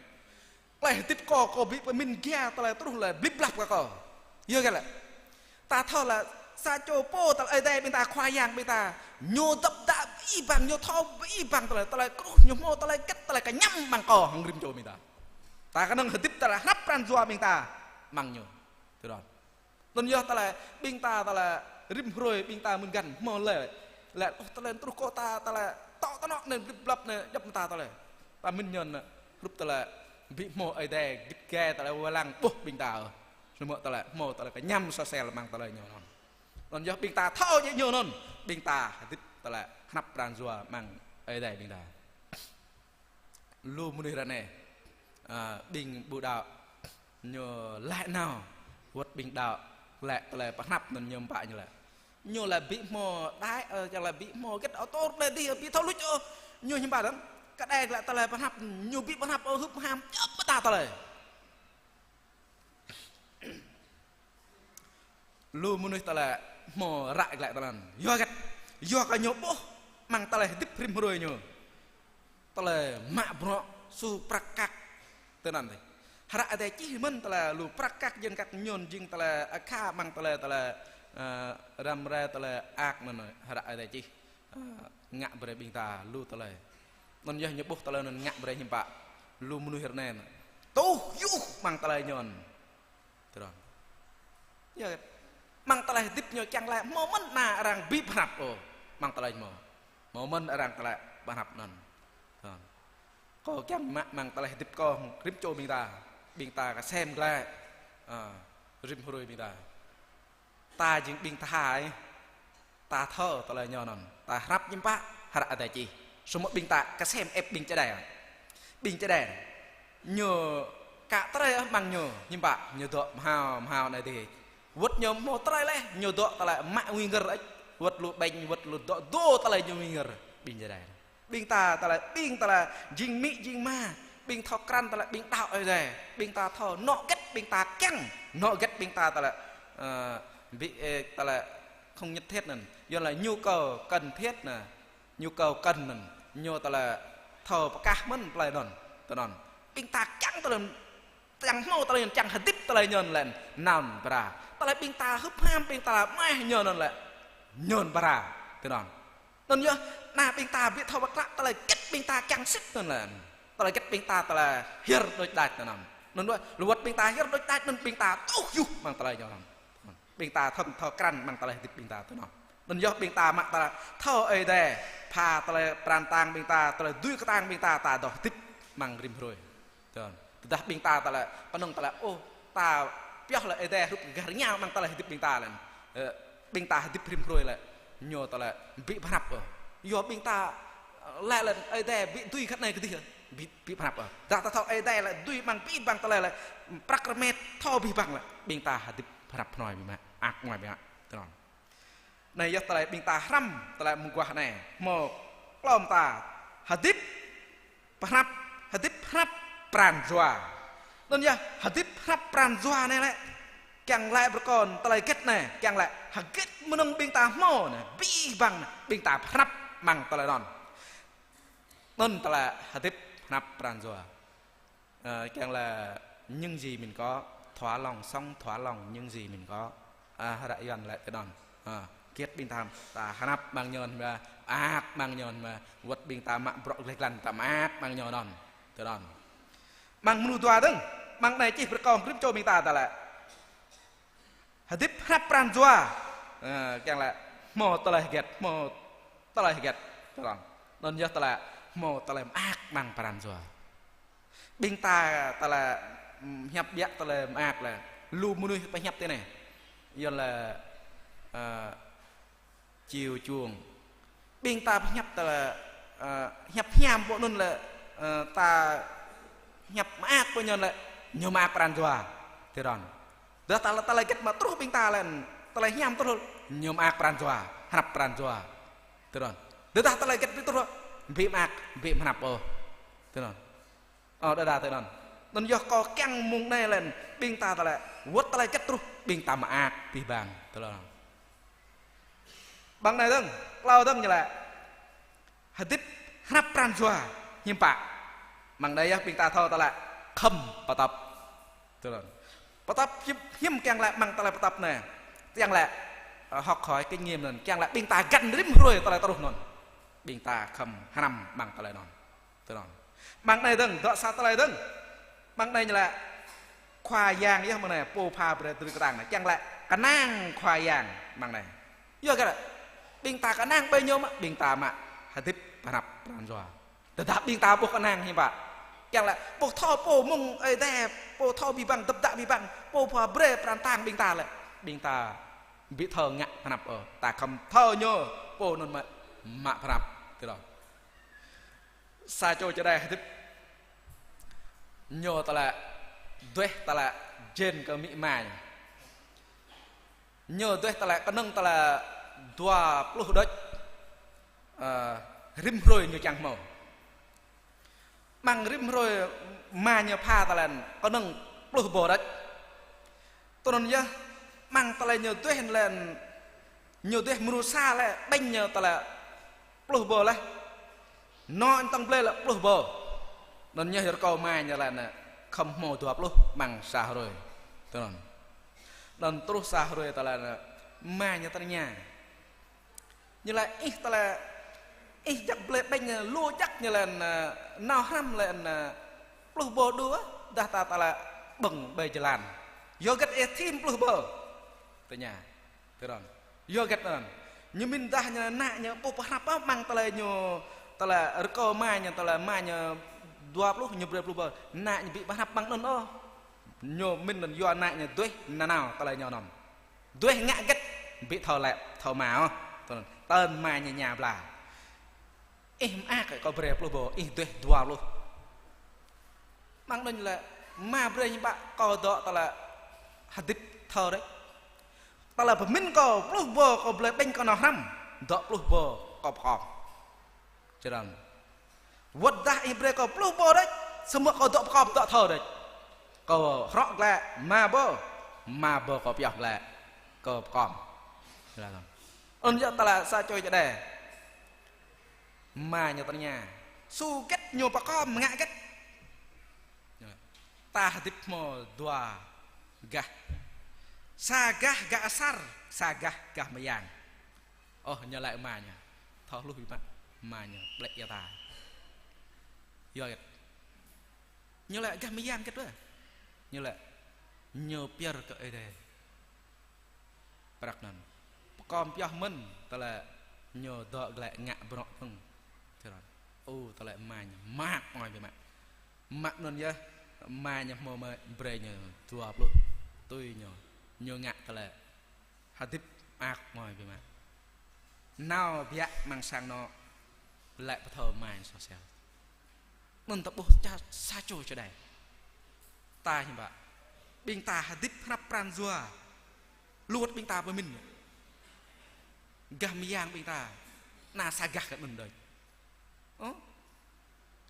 Tơlơi hơdip kâo, kâo ƀu pơmĭn gia, tơlơi truh laĭ blip blap kơ kâo. Yua kơ laĭ. Ta thâo laĭ, sa čô pô tơlơi Ơi Adai ƀing ta, Khua Yang ƀing ta. Ñu dăp dă abih bang, ñu thâo abih bang tơlơi, tơlơi truh, ñu hmâo tơlơi hơget, tơlơi kơñăm amăng kâo, hăng rĭm čô ƀing ta. Ta kơnơ̆ng hơdip tơlơi hrăp pran jua ƀing ta, amăng ñu. Tui anŭn. Anŭn yơh tơlơi ƀing ta tơlơi rĭm hrơi ƀing ta mơ̆n găn hmâo lĕ. Lĕ, ôh, tơlơi truh kơ ta tơlơi tŏ tơnŏ anai blip blap anai djŏp mơta tơlơi. Ta mĭn ñu anŭn hrup tơlơi ƀu hmâo Ơi Adai git gai tơlơi wai lăng ƀuh ƀing ta. Samơ̆ tơlơi hmâo tơlơi kơñăm sơsel amăng tơlơi ñu anŭn. Anŭn yơh ƀing ta thâo jĕ ñu anŭn. Ƀing ta hơdip tơlơi hrăp pran jua amăng Ơi Adai ƀing ta. Lu mơnuih ră anai. Ơ, ƀing ƀu đaŏ, ñu laĭ nao, wơ̆t ƀing đaŏ, laĭ tơlơi pơhnăp anŭn ñu ƀă ñu laĭ. Ñu laĭ ƀu hmâo đai, ơ, čang laĭ ƀu hmâo hơget ôh, tơl tơlơi dih ƀu thâo luč ôh. Ñu hiư̆m pă anŭn, kơ đe laĭ tơlơi pơhnăp, ñu ƀu pơhnăp ôh, hŭp ham djŏp mơta tơlơi. Lu mơnuih tơlơi hmâo ră glaĭ tơlơi anŭn. Yua hơget? Yua kơ ñu ƀuh amăng tơlơi hơdip rĭm hrơi ñu. Tơlơi mă bruă su prăk kăk tui anŭn dih. Hră Ơi Adai čih mơ̆n tơlơi lu prăk kăk jing kăk ñôn jing tơlơi akha amăng tơlơi, tơlơi, ơ, răm rai tơlơi ak anŭn hră Ơi Adai čih. Ơ, ngă brơi ƀing ta lu tơlơi. Anŭn yơh ñu ƀuh tơlơi anŭn ngă brơi hiư̆m pă. Lu mơnuih rơnai anŭn. Tuh yuh amăng tơlơi ñu anŭn. Tui anŭn. Yơh, amăng tơlơi hơdip ñu kiăng laĭ hmâo mơ̆n ană arăng ƀu pơhrăp ôh. Amăng tơlơi hmâo. Hmâo mơ̆n arăng tơlơi pơhrăp anŭn. Tui anŭn. Kâo kiăng mă amăng tơlơi hơdip kâo, rĭm čô ƀing ta. Ƀing ta kơsem glaĭ. Ơ, rĭm hrơi ƀing ta. Ta jing ƀing tha ai. Ta thâo tơlơi ñu anŭn. Ta hrăp hiư̆m pă hră Ơi Adai čih. Samơ̆ ƀing ta kơsem ĕp ƀing čơđai. Ƀing čơđai. Ñu kă tơlơi amăng ñu hiư̆m pă, ñu dŏ mơhao, mơhao anai dih. Wơ̆t ñu hmâo tơlơi laih, ñu dŏ tơlơi mă ngui ngơr ĕč. Wơ̆t lu ƀañ, wơ̆t lu dŏ dô tơlơi ñu ngui ngơr. Ƀing čơđai. Ƀing ta tơlơi, ƀing tơlơi jing amĭ jing ama, ƀing thâo krăn tơlơi ƀing đaŏ Ơi Adai, ƀing ta thâo nŏ hơget ƀing ta kiăng, nŏ hơget ƀing ta tơlơi, ơ, ƀu, ơ, tơlơi không nhất thiết anŭn. Yua laĭ nhu cầu cần thiết anŭn, nhu cầu cần anŭn, ñu tơlơi thâo pơkah mơ̆n tơlơi anŭn, tui anŭn. Ƀing ta kiăng tơlơi, kiăng hmâo tơlơi, kiăng hơdip tơlơi ñu lĕ anŭn bra. Tơlơi ƀing ta hŭp ham ƀing ta laĭ mơ̆ ñu anŭn lĕ ñu bra, tui anŭn. Anŭn yơh, ană ƀing ta ƀu thâo pơklă tơlơi hơget ƀing ta kiăng sĭt anŭn lĕ. Tơlơi hơget ƀing ta tơlơi hiơr đôč đač anŭn. Anŭn yơh, lu wơ̆t ƀing ta hiơr đôč đač anŭn ƀing ta tuh yuh amăng tơlơi ñu anŭn. Ƀing ta thâo, thâo krăn amăng tơlơi hơdip ƀing ta tui anŭn. Anŭn yơh ƀing ta mă tơlơi thâo Ơi Adai, pha tơlơi pran kơtang ƀing ta, tơlơi dưi kơtang ƀing ta, ta dŏ hơdip amăng rĭm hrơi. Tui anŭn. Tơdah ƀing ta tơlơi, kơnơ̆ng tơlơi, ôh, ta pioh lĕ Ơi Adai hrup gah rơngiao amăng tơlơi hơdip ƀing ta lĕ. Ơ, ƀing ta hơdip rĭm hrơi lĕ. Ñu tơlơi ƀu pơhrăp ôh. Yua ƀing ta, ơ, laĭ lĕ Ơi Adai ƀu dưi khăt anai kơdih. Ƀu, ƀu pơhrăp ôh. Tơdah ta thâo Ơi Adai lĕ dưi amăng abih bang tơlơi lĕ. Prăk rơmet thâo abih bang lĕ. Ƀing ta hơdip pơhrăp hnoi ƀu mă. Ak hnoi ƀu mă. Tui anŭn. Anai yơh tơlơi ƀing ta hrăm, tơlơi mơguah anai. Hmâo klâo mơta. Hơdip pơhrăp, hơdip pơhrăp pran jua. Anŭn yơh, hơdip pơhrăp pran jua anai lĕ. Kiăng laĭ brơi kơ tơlơi hơget anai, kiăng laĭ hơget mơnơ̆ng ƀing ta hmâo anai, abih bang anai, ƀing ta pơhrăp amăng tơlơi anŭn. Anŭn tơlơi hơdip pơhrăp pran jua. Ơ, kiăng laĭ những gì mình có, thỏa lòng sống, thỏa lòng những gì mình có. Ơ, hră Yuan laĭ tui anŭn. Ơ, hơget ƀing ta, ta hrăp amăng ñu anŭn mơ̆, mơak amăng ñu anŭn mơ̆, wơ̆t ƀing ta mă bruă gleh glan ta mơak amăng ñu anŭn. Tui anŭn. Amăng mơnuih dua dơ̆ng, amăng anai čih brơi kơ rĭm čô ƀing ta tơlơi. Hơdip pơhrăp pran jua. Ơ, kiăng laĭ hmâo tơlơi hơget, hmâo tơlơi hơget. Tui anŭn. Anŭn yơh tơlơi hmâo tơlơi mơak amăng pran jua. Ƀing ta tơlơi, ưm, hiăp biă tơlơi mơak lĕ. Lu mơnuih pơhiăp tui anai. Yua lĕ, ơ, chiều chuộng. Ƀing ta pơhiăp tơlơi, ơ, hiăp hiam pô anŭn lĕ, ơ, ta hiăp mơak pô ñu lĕ, ñu mơak pran jua. Tui anŭn. Dah tơlơi, tơlơi hơget mă truh ƀing ta lĕ, tơlơi hiam truh, ñu mơak pran jua, hrăp pran jua. Tui anŭn. Dah tơlơi hơget ƀu truh, ƀu mơak, ƀu pơhrăp ôh. Tui anŭn. Ơ, đơđa tui anŭn. Anŭn yơh kâo kiăng mơ̆ng anai lĕ, ƀing ta tơlơi, wơ̆t tơlơi hơget truh, ƀing ta mơak abih bang. Tui anŭn. Amăng anai dơ̆ng, klâo dơ̆ng ñu laĭ. Hơdip hrăp pran jua, hiư̆m pă. Amăng anai yơh ƀing ta thâo tơlơi, khŏm pơtŏp. Tui anŭn. Pơtŏp hiư̆m, hiư̆m kiăng laĭ amăng tơlơi pơtŏp anai. Kiăng laĭ, ơ, học hỏi kinh nghiệm anŭn, kiăng laĭ ƀing ta găn rĭm hrơi tơlơi truh anŭn. Ƀing ta khŏm hrăm amăng tơlơi anŭn. Tui anŭn. Amăng anai dơ̆ng, dŏ sa tơlơi dơ̆ng. Amăng anai ñu laĭ Khua Yang yơh amăng anai, pô pha brơi dưi kơtang anai. Kiăng laĭ kơnang Khua Yang amăng anai. Yua kơ laĭ, ƀing ta kơnang ƀơi ñu mơ̆, ƀing ta mă hơdip pơhrăp pran jua. Tơdah ƀing ta ƀu kơnang hiư̆m pă. Kiăng laĭ, ƀu thâo pô mơ̆ng Ơi Adai, pô thâo abih bang, tơpă abih bang, pô pha brơi pran kơtang ƀing ta lĕ. Ƀing ta ƀu thâo ngă pơhrăp ôh. Ta khŏm thâo ñu, pô anŭn mă, mă pơhrăp. Tui anŭn. Sa čô čơđai hơdip. Ñu tơlơi duah tơlơi jên kơ amĭ ama ñu. Ñu duah tơlơi kơnơ̆ng tơlơi dua pluh đôč, ơ, rĭm hrơi ñu čang hmâo. Amăng rĭm hrơi ama ñu pha tơlơi kơnơ̆ng pluh rơbâo đôč. Tui anŭn yơh, amăng tơlơi ñu duah lĕ, ñu duah mrô sa lĕ ƀañ ñu tơlơi pluh rơbâo laih. Anŏ tŏng blơi lĕ pluh rơbâo. Anŭn ñu rơkâo ama ñu lĕ anai khŏm hmâo dua pluh amăng sa hrơi. Tui anŭn. Anŭn truh sa hrơi tơlơi anai ama ñu tơña. Ñu laĭ ih tơlơi, ih jak blơi ƀañ lu jak ñu lĕ anai, nao hrăm lĕ anai, pluh rơbâo đôč, dah ta tơlơi ƀơ̆ng ƀơi jơlan. Yua hơget ih thim pluh rơbâo? Tơña. Tui anŭn. Yua hơget anŭn? Ñu mĭn dah ñu ană ñu ƀu pơhrăp ôh amăng tơlơi ñu, tơlơi rơkâo ama ñu, tơlơi ama ñu dua pluh, ñu brơi pluh rơbâo. Ană ñu ƀu pơhrăp amăng anŭn ôh. Ñu mĭn anŭn yua ană ñu duah nanao tơlơi ñu anŭn. Duah ngă hơget ƀu thâo laĭ, thâo ama ôh. Tui anŭn. Tơl ama ñu ña bla. Ih mơak kơ kâo brơi pluh rơbâo, ih duah dua pluh. Amăng anŭn lĕ, ama brơi hiư̆m pă kâo dŏ tơlơi hơdip thâo đôč. Tơlơi pơmĭn kâo pluh rơbâo kâo blơi ƀañ kâo nao hrăm, dŏ pluh rơbâo kâo pơkom. Čơrăn. Wơ̆t dah ih brơi kâo pluh rơbâo đôč, samơ̆ kâo dŏ pơkom dŏ thâo đôč. Kâo hrŏ glaĭ, ama rơbâo, ama rơbâo kâo pioh glaĭ, kâo pơkom. Čơrăn. Anŭn yơh tơlơi sa čô čơđai. Ama ñu tơña. Su hơget ñu pơkom ngă hơget? Ta hơdip hmâo dua gah. Sa gah gah asar, sa gah gah mơyang. Ôh, ñu laĭ ama ñu. Thâo hluh biă mă. Ama ñu ƀlĕ ia ta. Yua hơget? Ñu laĭ gah mơyang hơget wơ̆? Ñu laĭ ñu pơyơr kơ Ơi Adai. Prăk anŭn. Pơkom pioh mơ̆n, tơlơi ñu dŏ glaĭ ngă bruă dơ̆ng. Tui anŭn. Ơ, tơlơi ama ñu mơak mơai biă mă. Mă anŭn yơh, ama ñu hmâo mă brơi ñu dua pluh. Tui ñu, ñu ngă tơlơi hơdip mơak mơai biă mă. Nao biă amăng sang anŏ, laĭ pơthâo ama ñu soh sel. Anŭn ta ƀuh ča sa čô čơđai. Ta hiư̆m pă. Ƀing ta hơdip hrăp pran jua. Lu wơ̆t ƀing ta pơmĭn. Gah mơyang ƀing ta. Anai sa gah kơ anŭn đôč. Ơ?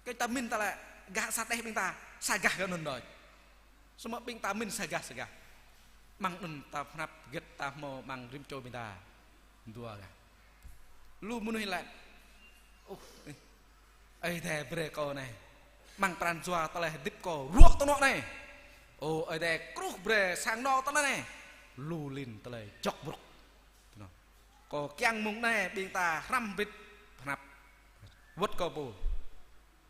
Kơ ta mĭn tơlơi gah asar đeh ƀing ta. Sa gah kơ anŭn đôč. Samơ̆ ƀing ta mĭn sa gah, sa gah. Amăng anŭn ta pơhrăp hơget ta hmâo amăng rĭm čô ƀing ta. Dua gah. Lu mơnuih laĭ. Ơ, ih. Ơi Adai brơi kâo anai. Amăng pran jua tơlơi hơdip kâo ruă tơnŏ anai. Ơ Ơi Adai kruh brơi sang anŏ tơlơi anai. Lu lin tơlơi jŏk brŏk. Tơnŏ. Kâo kiăng mơ̆ng anai ƀing ta hrăm hơbĭt pơhrăp. Wơ̆t kâo pô.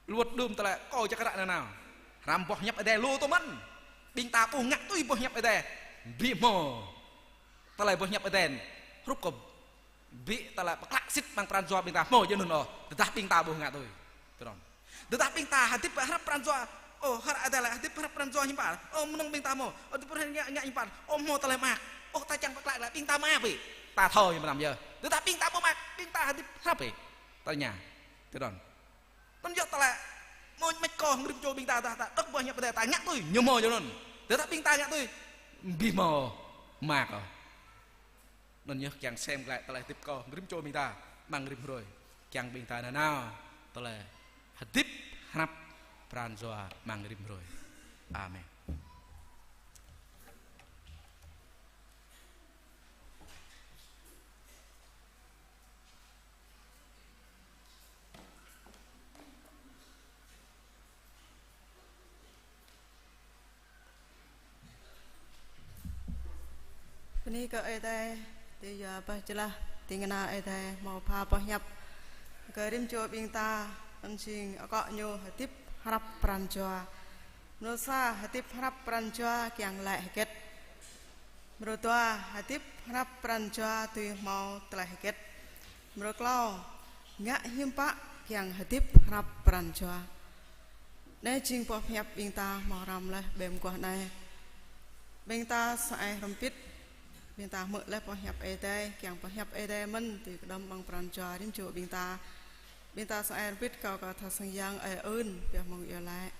Lu wơ̆t đưm tơlơi kâo jak ră nanao. Hrăm boh hiăp Ơi Adai lu tơmăn. Ƀing ta ƀu ngă tui boh hiăp Ơi Adai. Ƀu hmâo. Tơlơi boh hiăp Ơi Adai. Hrup kơ ƀu tơlơi pơklă sĭt amăng pran jua ƀing ta hmâo djơ̆ anŭn ôh. Tơdah ƀing ta ƀu ngă tui. Tui anŭn. Tơdah ƀing ta hơdip hrăp pran jua. Ơ, hră Ơi Adai laĭ hơdip hrăp pran jua hiư̆m pă. Ơ, mơnơ̆ng ƀing ta hmâo. Ơ, tơpă ngă, ngă hiư̆m pă. Ơ, hmâo tơlơi mơak. Ơ, ta čang pơklă laĭ ƀing ta mơak ƀĕ. Ta thâo hiư̆m pơnăm yơh. Tơdah ƀing ta ƀu mơak, ƀing ta hơdip hrăp ƀĕ. Tơña. Tui anŭn. Anŭn yơh tơlơi. Mơ̆ng mĕt kơ hăng rĭm čô ƀing ta, ta, ta, đŏk boh hiăp Ơi Adai ta ngă tui, ñu hmâo djơ̆ anŭn. Tơdah ƀing ta ngă tui, ƀu hmâo mơak ôh. Anŭn yơh kiăng sem glaĭ tơlơi hơdip kâo hăng rĭm čô ƀing ta amăng rĭm hrơi. Kiăng ƀing ta nanao tơlơi hơdip hrăp pran jua amăng rĭm hrơi. Amen. Bơni kơ Ơi Adai, tui yua pơčơlah, tui ngă Ơi Adai hmâo pha boh hiăp kơ rĭm čô ƀing ta, anŭn jing akŏ ñu hơdip hrăp pran jua. Mrô sa, hơdip hrăp pran jua kiăng laĭ hơget. Mrô dua, hơdip hrăp pran jua tui hmâo tơlơi hơget. Mrô klâo, ngă hiư̆m pă kiăng hơdip hrăp pran jua. Anai jing boh hiăp ƀing ta hmâo hrăm laih ƀơi mơguah anai. Ƀing ta sa ai hrŏm hơbĭt, ƀing ta hmư̆ laih boh hiăp Ơi Adai, kiăng boh hiăp Ơi Adai mơ̆n tui kơđŏm amăng pran jua rĭm čô ƀing ta. Ƀing ta sa ai hrŏm hơbĭt kâo kơ tha sang yang ơi ơn, pioh mơ̆ng iâu laĭ.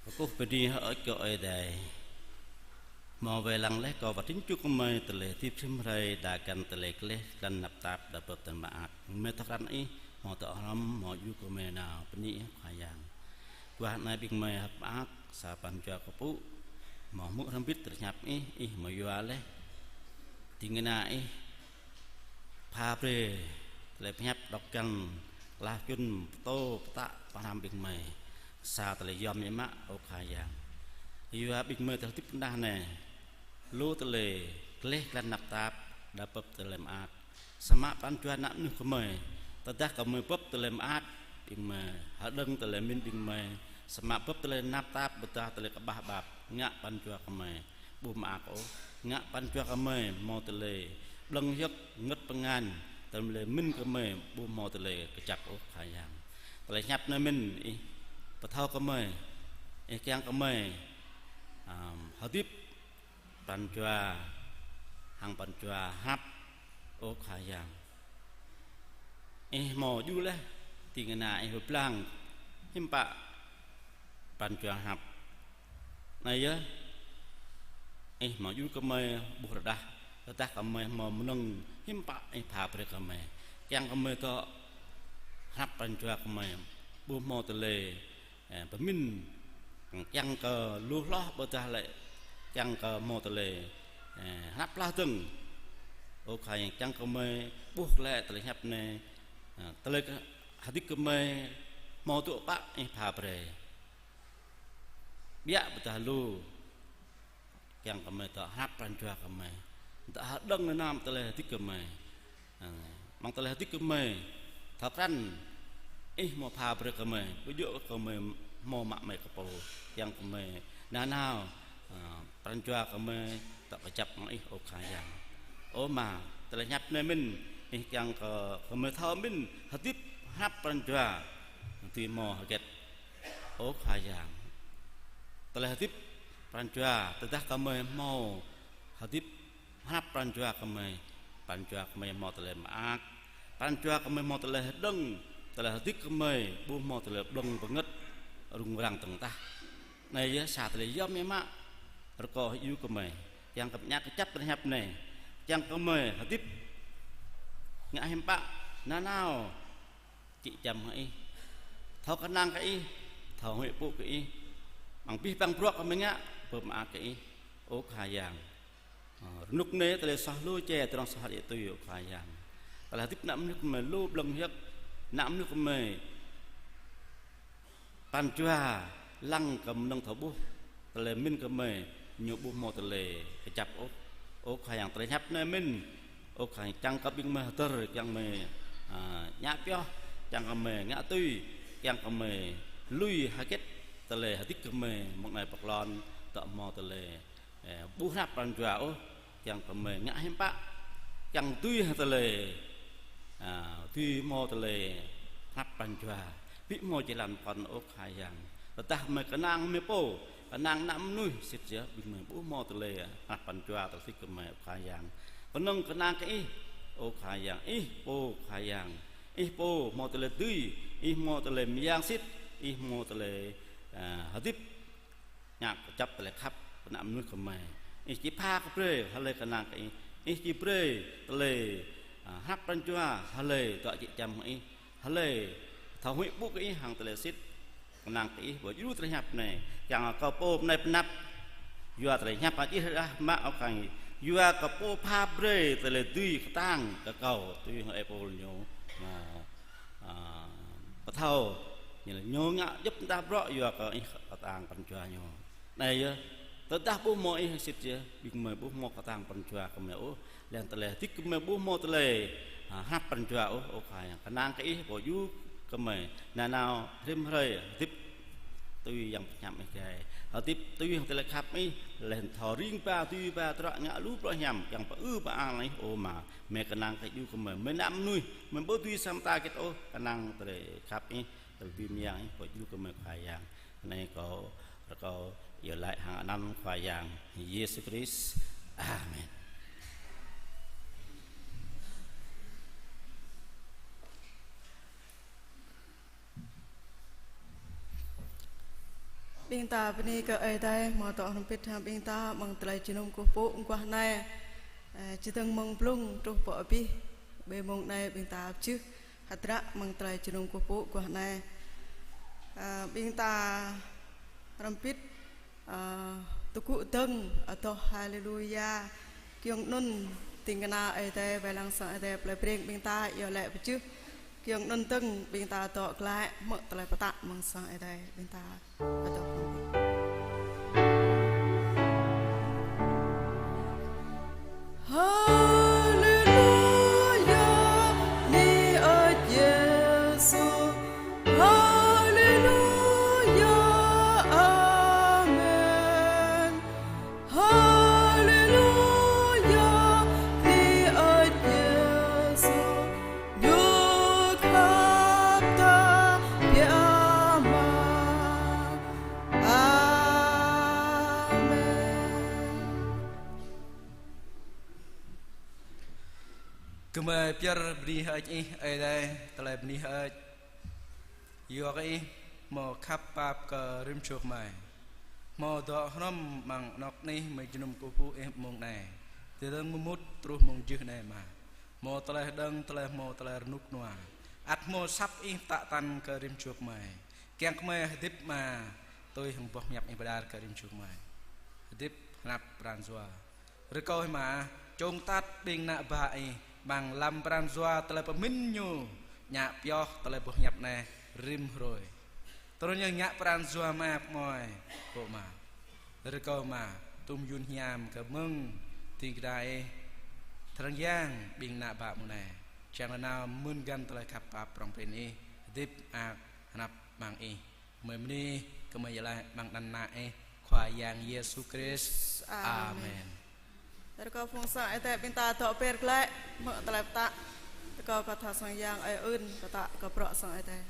Kơkuh bơni hơơč kơ Ơi Adai. Hmâo wai lăng laih kâo wơ̆t jing čô gơmơi tơlơi hơdip rĭm hrơi đa găn tơlơi gleh găn tơnap tap đa bưp tơlơi mơak. Gơmơi thâo krăn Ih hmâo tơlơi hrŏm, hmâo djru gơmơi nao bơni Ih Khua Yang. Guah anai ƀing gơmơi hơ̆k mơak sa pran jua kơpŭ, hmâo hmư̆ hrŏm hơbĭt tơlơi pơhiăp Ih, Ih hmâo yua laih ding kơna Ih pha brơi tơlơi pơhiăp đŏk găn, klah čun pơtô pơtă pơhrăm ƀing gơmơi sa tơlơi yom biă mă, ơ Khua Yang. Yua ƀing gơmơi tơlơi hơdip tơnah anai lu tơlơi gleh glan tơnap tap, đa bưp tơlơi mơak. Samơ̆ pran jua ană mơnuih gơmơi, tơdah gơmơi bưp tơlơi mơak, ƀing gơmơi hơđơ̆ng tơlơi pơmĭn ƀing gơmơi, samơ̆ bưp tơlơi tơnap tap ƀôdah tơlơi kơƀah ƀap, ngă pran jua gơmơi ƀu mơak ôh, ngă pran jua gơmơi hmâo tơlơi blơ̆ng hiơ̆k, ngơ̆t pơngan, tơlơi pơmĭn gơmơi ƀu hmâo tơlơi kơjăp ôh Khua Yang. Tơlơi pơhiăp anai mơ̆n Ih pơthâo gơmơi, Ih kiăng gơmơi, ăm, hơdip pran jua hăng pran jua hrăp, ơ Khua Yang. Ih hmâo djru laih ding kơna Ih pơblang hiư̆m pă pran jua hrăp. Anai yơh, Ih hmâo djru gơmơi ƀuh rơđah, tơdah gơmơi hmâo mơnơ̆ng hiư̆m pă Ih pha brơi gơmơi. Kiăng gơmơi dŏ hrăp pran jua gơmơi ƀu hmâo tơlơi, ơ, pơmĭn, kiăng kơ lu hloh ƀôdah lĕ kiăng kơ hmâo tơlơi, ơ, hrăp hloh dơ̆ng. Ơ Khua Yang, kiăng gơmơi ƀuh glaĭ tơlơi pơhiăp anai, ơ, tơlơi kơ-, hơdip gơmơi hmâo tŭ pă Ih pha brơi. Biă ƀôdah lu, kiăng gơmơi dŏ hrăp pran jua gơmơi, dŏ hơđơ̆ng nanao amăng tơlơi hơdip gơmơi. Ơ, amăng tơlơi hơdip gơmơi, thâo krăn Ih hmâo pha brơi gơmơi, ƀu djơ̆ gơmơi hmâo mă mĕ kơ pô, kiăng gơmơi nanao, ơ, pran jua gơmơi dŏ kơjăp hăng Ih, ơ Khua Yang. Ơ Ama, tơlơi pơhiăp anai mơ̆n, Ih kiăng kơ gơmơi thâo mơ̆n, hơdip hrăp pran jua dưi hmâo hơget, ơ Khua Yang. Tơlơi hơdip pran jua, tơdah gơmơi hmâo hơdip hrăp pran jua gơmơi, pran jua gơmơi hmâo tơlơi mơak, pran jua gơmơi hmâo tơlơi hơđơ̆ng, tơlơi hơdip gơmơi ƀu hmâo tơlơi blơ̆ng bơngơ̆t, rŭng răng dơ̆ng tah. Anai yơh sa tơlơi yom biă mă rơkâo hơdip gơmơi, kiăng kơ pơñă kơjăp tơlơi pơhiăp anai, kiăng gơmơi hơdip ngă hiư̆m pă nanao jĕ čăm hăng Ih, thâo kơnang kơ Ih, thâo huĭ pơpŭ kơ Ih, amăng abih bang bruă gơmơi ngă pơmơak kơ Ih, ơ Khua Yang. Ơ, rơnŭk anai tơlơi soh lu čê, tơdrong soh hơdip tui, ơ Khua Yang. Tơlơi hơdip ană mơnuih gơmơi lu blơ̆ng hiơ̆k, ană mơnuih gơmơi pran jua lăng kơ mơnơ̆ng thâo ƀuh, tơlơi pơmĭn gơmơi ñu ƀu hmâo tơlơi kơjăp ôh. Ơ Khua Yang, tơlơi pơhiăp anai mơ̆n, ơ Khua Yang, kiăng kơ ƀing gơmơi hơdơr, kiăng gơmơi, ơ, ngă pioh, kiăng gơmơi ngă tui, kiăng gơmơi lui hơget tơlơi hơdip gơmơi mơ̆ng anai pơklŏn, dŏ hmâo tơlơi, ơ, ƀu hrăp pran jua ôh, kiăng gơmơi ngă hiư̆m pă, kiăng dưi hăng tơlơi, ơ, dưi hmâo tơlơi hrăp pran jua, ƀu hmâo jơlan pơkŏn, ơ Khua Yang. Tơdah gơmơi kơnang gơmơi pô, kơnang ană mơnuih, sĭt yơh ƀing gơmơi ƀu hmâo tơlơi hrăp pran jua tơlơi hơdip gơmơi, ơ Khua Yang. Kơnơ̆ng kơnang kơ Ih, ơ Khua Yang, Ih pô Khua Yang, Ih pô hmâo tơlơi dưi, Ih hmâo tơlơi mơyang sĭt, Ih hmâo tơlơi, ơ, hơdip ngă kơjăp tơlơi khăp kơ ană mơnuih gơmơi. Ih či pha kơ brơi hlơi kơnang kơ Ih. Ih či brơi tơlơi, ơ, hrăp pran jua hlơi dŏ jĕ čăm hăng Ih. Hlơi thâo huĭ pơpŭ kơ Ih hăng tơlơi sĭt kơnang kơ Ih, pô djru tơlơi pơhiăp anai. Kiăng kơ pô pơnai pơnăp yua tơlơi pơhiăp anai čih rơđah mă, ơ Khua Yang. Yua kơ pô pha brơi tơlơi dưi kơtang kơ kâo, tui hăng ơi Pôl ñu, ơ, ơ, pơthâo, ñu laĭ ñu ngă djŏp mơta bruă yua kơ Ih kơtang pran jua ñu. Anai yơh, tơdah ƀu hmâo Ih sĭt yơh, ƀing gơmơi ƀu hmâo kơtang pran jua gơmơi ôh, laih anŭn tơlơi hơdip gơmơi ƀu hmâo tơlơi, ơ, hrăp pran jua ôh, ơ Khua Yang. Kơnang kơ Ih pô djru gơmơi nanao rĭm hrơi hơdip tui Yang pơhiăp Ih gai, hơdip tui hăng tơlơi khăp Ih, laih anŭn thâo ring ba dưi ba tơdruă, ngă lu bruă hiam kiăng pơư pơang Ih, ơ Ama. Gơmơi kơnang kơ djru gơmơi, gơmơi ană mơnuih, gơmơi ƀu dưi sa mơta hơget ôh, kơnang tơlơi khăp Ih, tơlơi dưi mơyang Ih pô djru gơmơi, Khua Yang. Anai kâo rơkâo iâu laĭ hăng anăn Khua Yang Yêsu Krist. Amen. Ƀing ta bơni kơ Ơi Adai, hmâo dŏ hrŏm hơbĭt hăng ƀing ta amăng tơlơi jơnum kơkuh pơpŭ mơguah anai. Ơ, čơdơ̆ng mơ̆ng blung truh pơ abih, ƀơi mông anai ƀing ta pơjưh hơdră amăng tơlơi jơnum kơkuh pơpŭ mơguah anai. Ơ, ƀing ta hrŏm hơbĭt, ơ, tơgŭ dơ̆ng adoh Haleluya. Giŏng anŭn ding kơna Ơi Adai, wai lăng sang Ơi Adai plơi Breng ƀing ta iâu laĭ pơjưh. Giŏng anŭn dơ̆ng ƀing ta dŏ glaĭ hmư̆ tơlơi pơtă mơ̆ng sang Ơi Adai, ƀing ta adoh. Haleluya, bơni hơơč Yêsu. Haleluya, amen. Haleluya, bơni hơơč Yêsu, Ñu khăp ta biă mă. Amen. Gơmơi pơyơr bơni hơơč Ih, Ơi Adai, tơlơi bơni hơơč. Yua kơ Ih hmâo khăp pap kơ rĭm čô gơmơi. Hmâo dŏ hrŏm amăng anŏ anih mơjơnum kơkuh pơpŭ Ih mông anai. Tơdang mơmŭt truh mông jưh anai mă, hmâo tơlơi hơđơ̆ng, tơlơi hmâo tơlơi rơnŭk rơnua. Ăt hmâo asăp Ih pơtă tăn kơ rĭm čô gơmơi. Kiăng gơmơi hơdip mă tui hăng boh pơhiăp Ih pơđar kơ rĭm čô gơmơi. Hơdip hơnăp pran jua. Rơkâo Ih mă, čŏng atăt ƀing ană bă Ih, amăng lăm pran jua tơlơi pơmĭn ñu, ngă pioh tơlơi boh pơhiăp anai rĭm hrơi. Tơdang ñu ngă pran jua mă pơmơi, pơmă. Rơkâo mă, tum yun hiam kơ mơ̆ng ding kơna Ih, tơrang yang ƀing ană bă mơ̆ng anai. Čang nanao mơ̆n găn tơlơi khăp pap prŏng prin Ih, hơdip mơak hơnăp amăng Ih. Gơmơi bơni, gơmơi iâu laĭ amăng anăn Ană Ih, Khua Yang Yêsu Krist. Amen. Amen. Rơkâo phung sang Ơi Adai ƀing ta dŏ be̱r glaĭ, hmư̆ tơlơi pơtă. Rơkâo kơ tha sang Yang Ơi Ưn, pơtă kơ bruă sang Ơi Adai.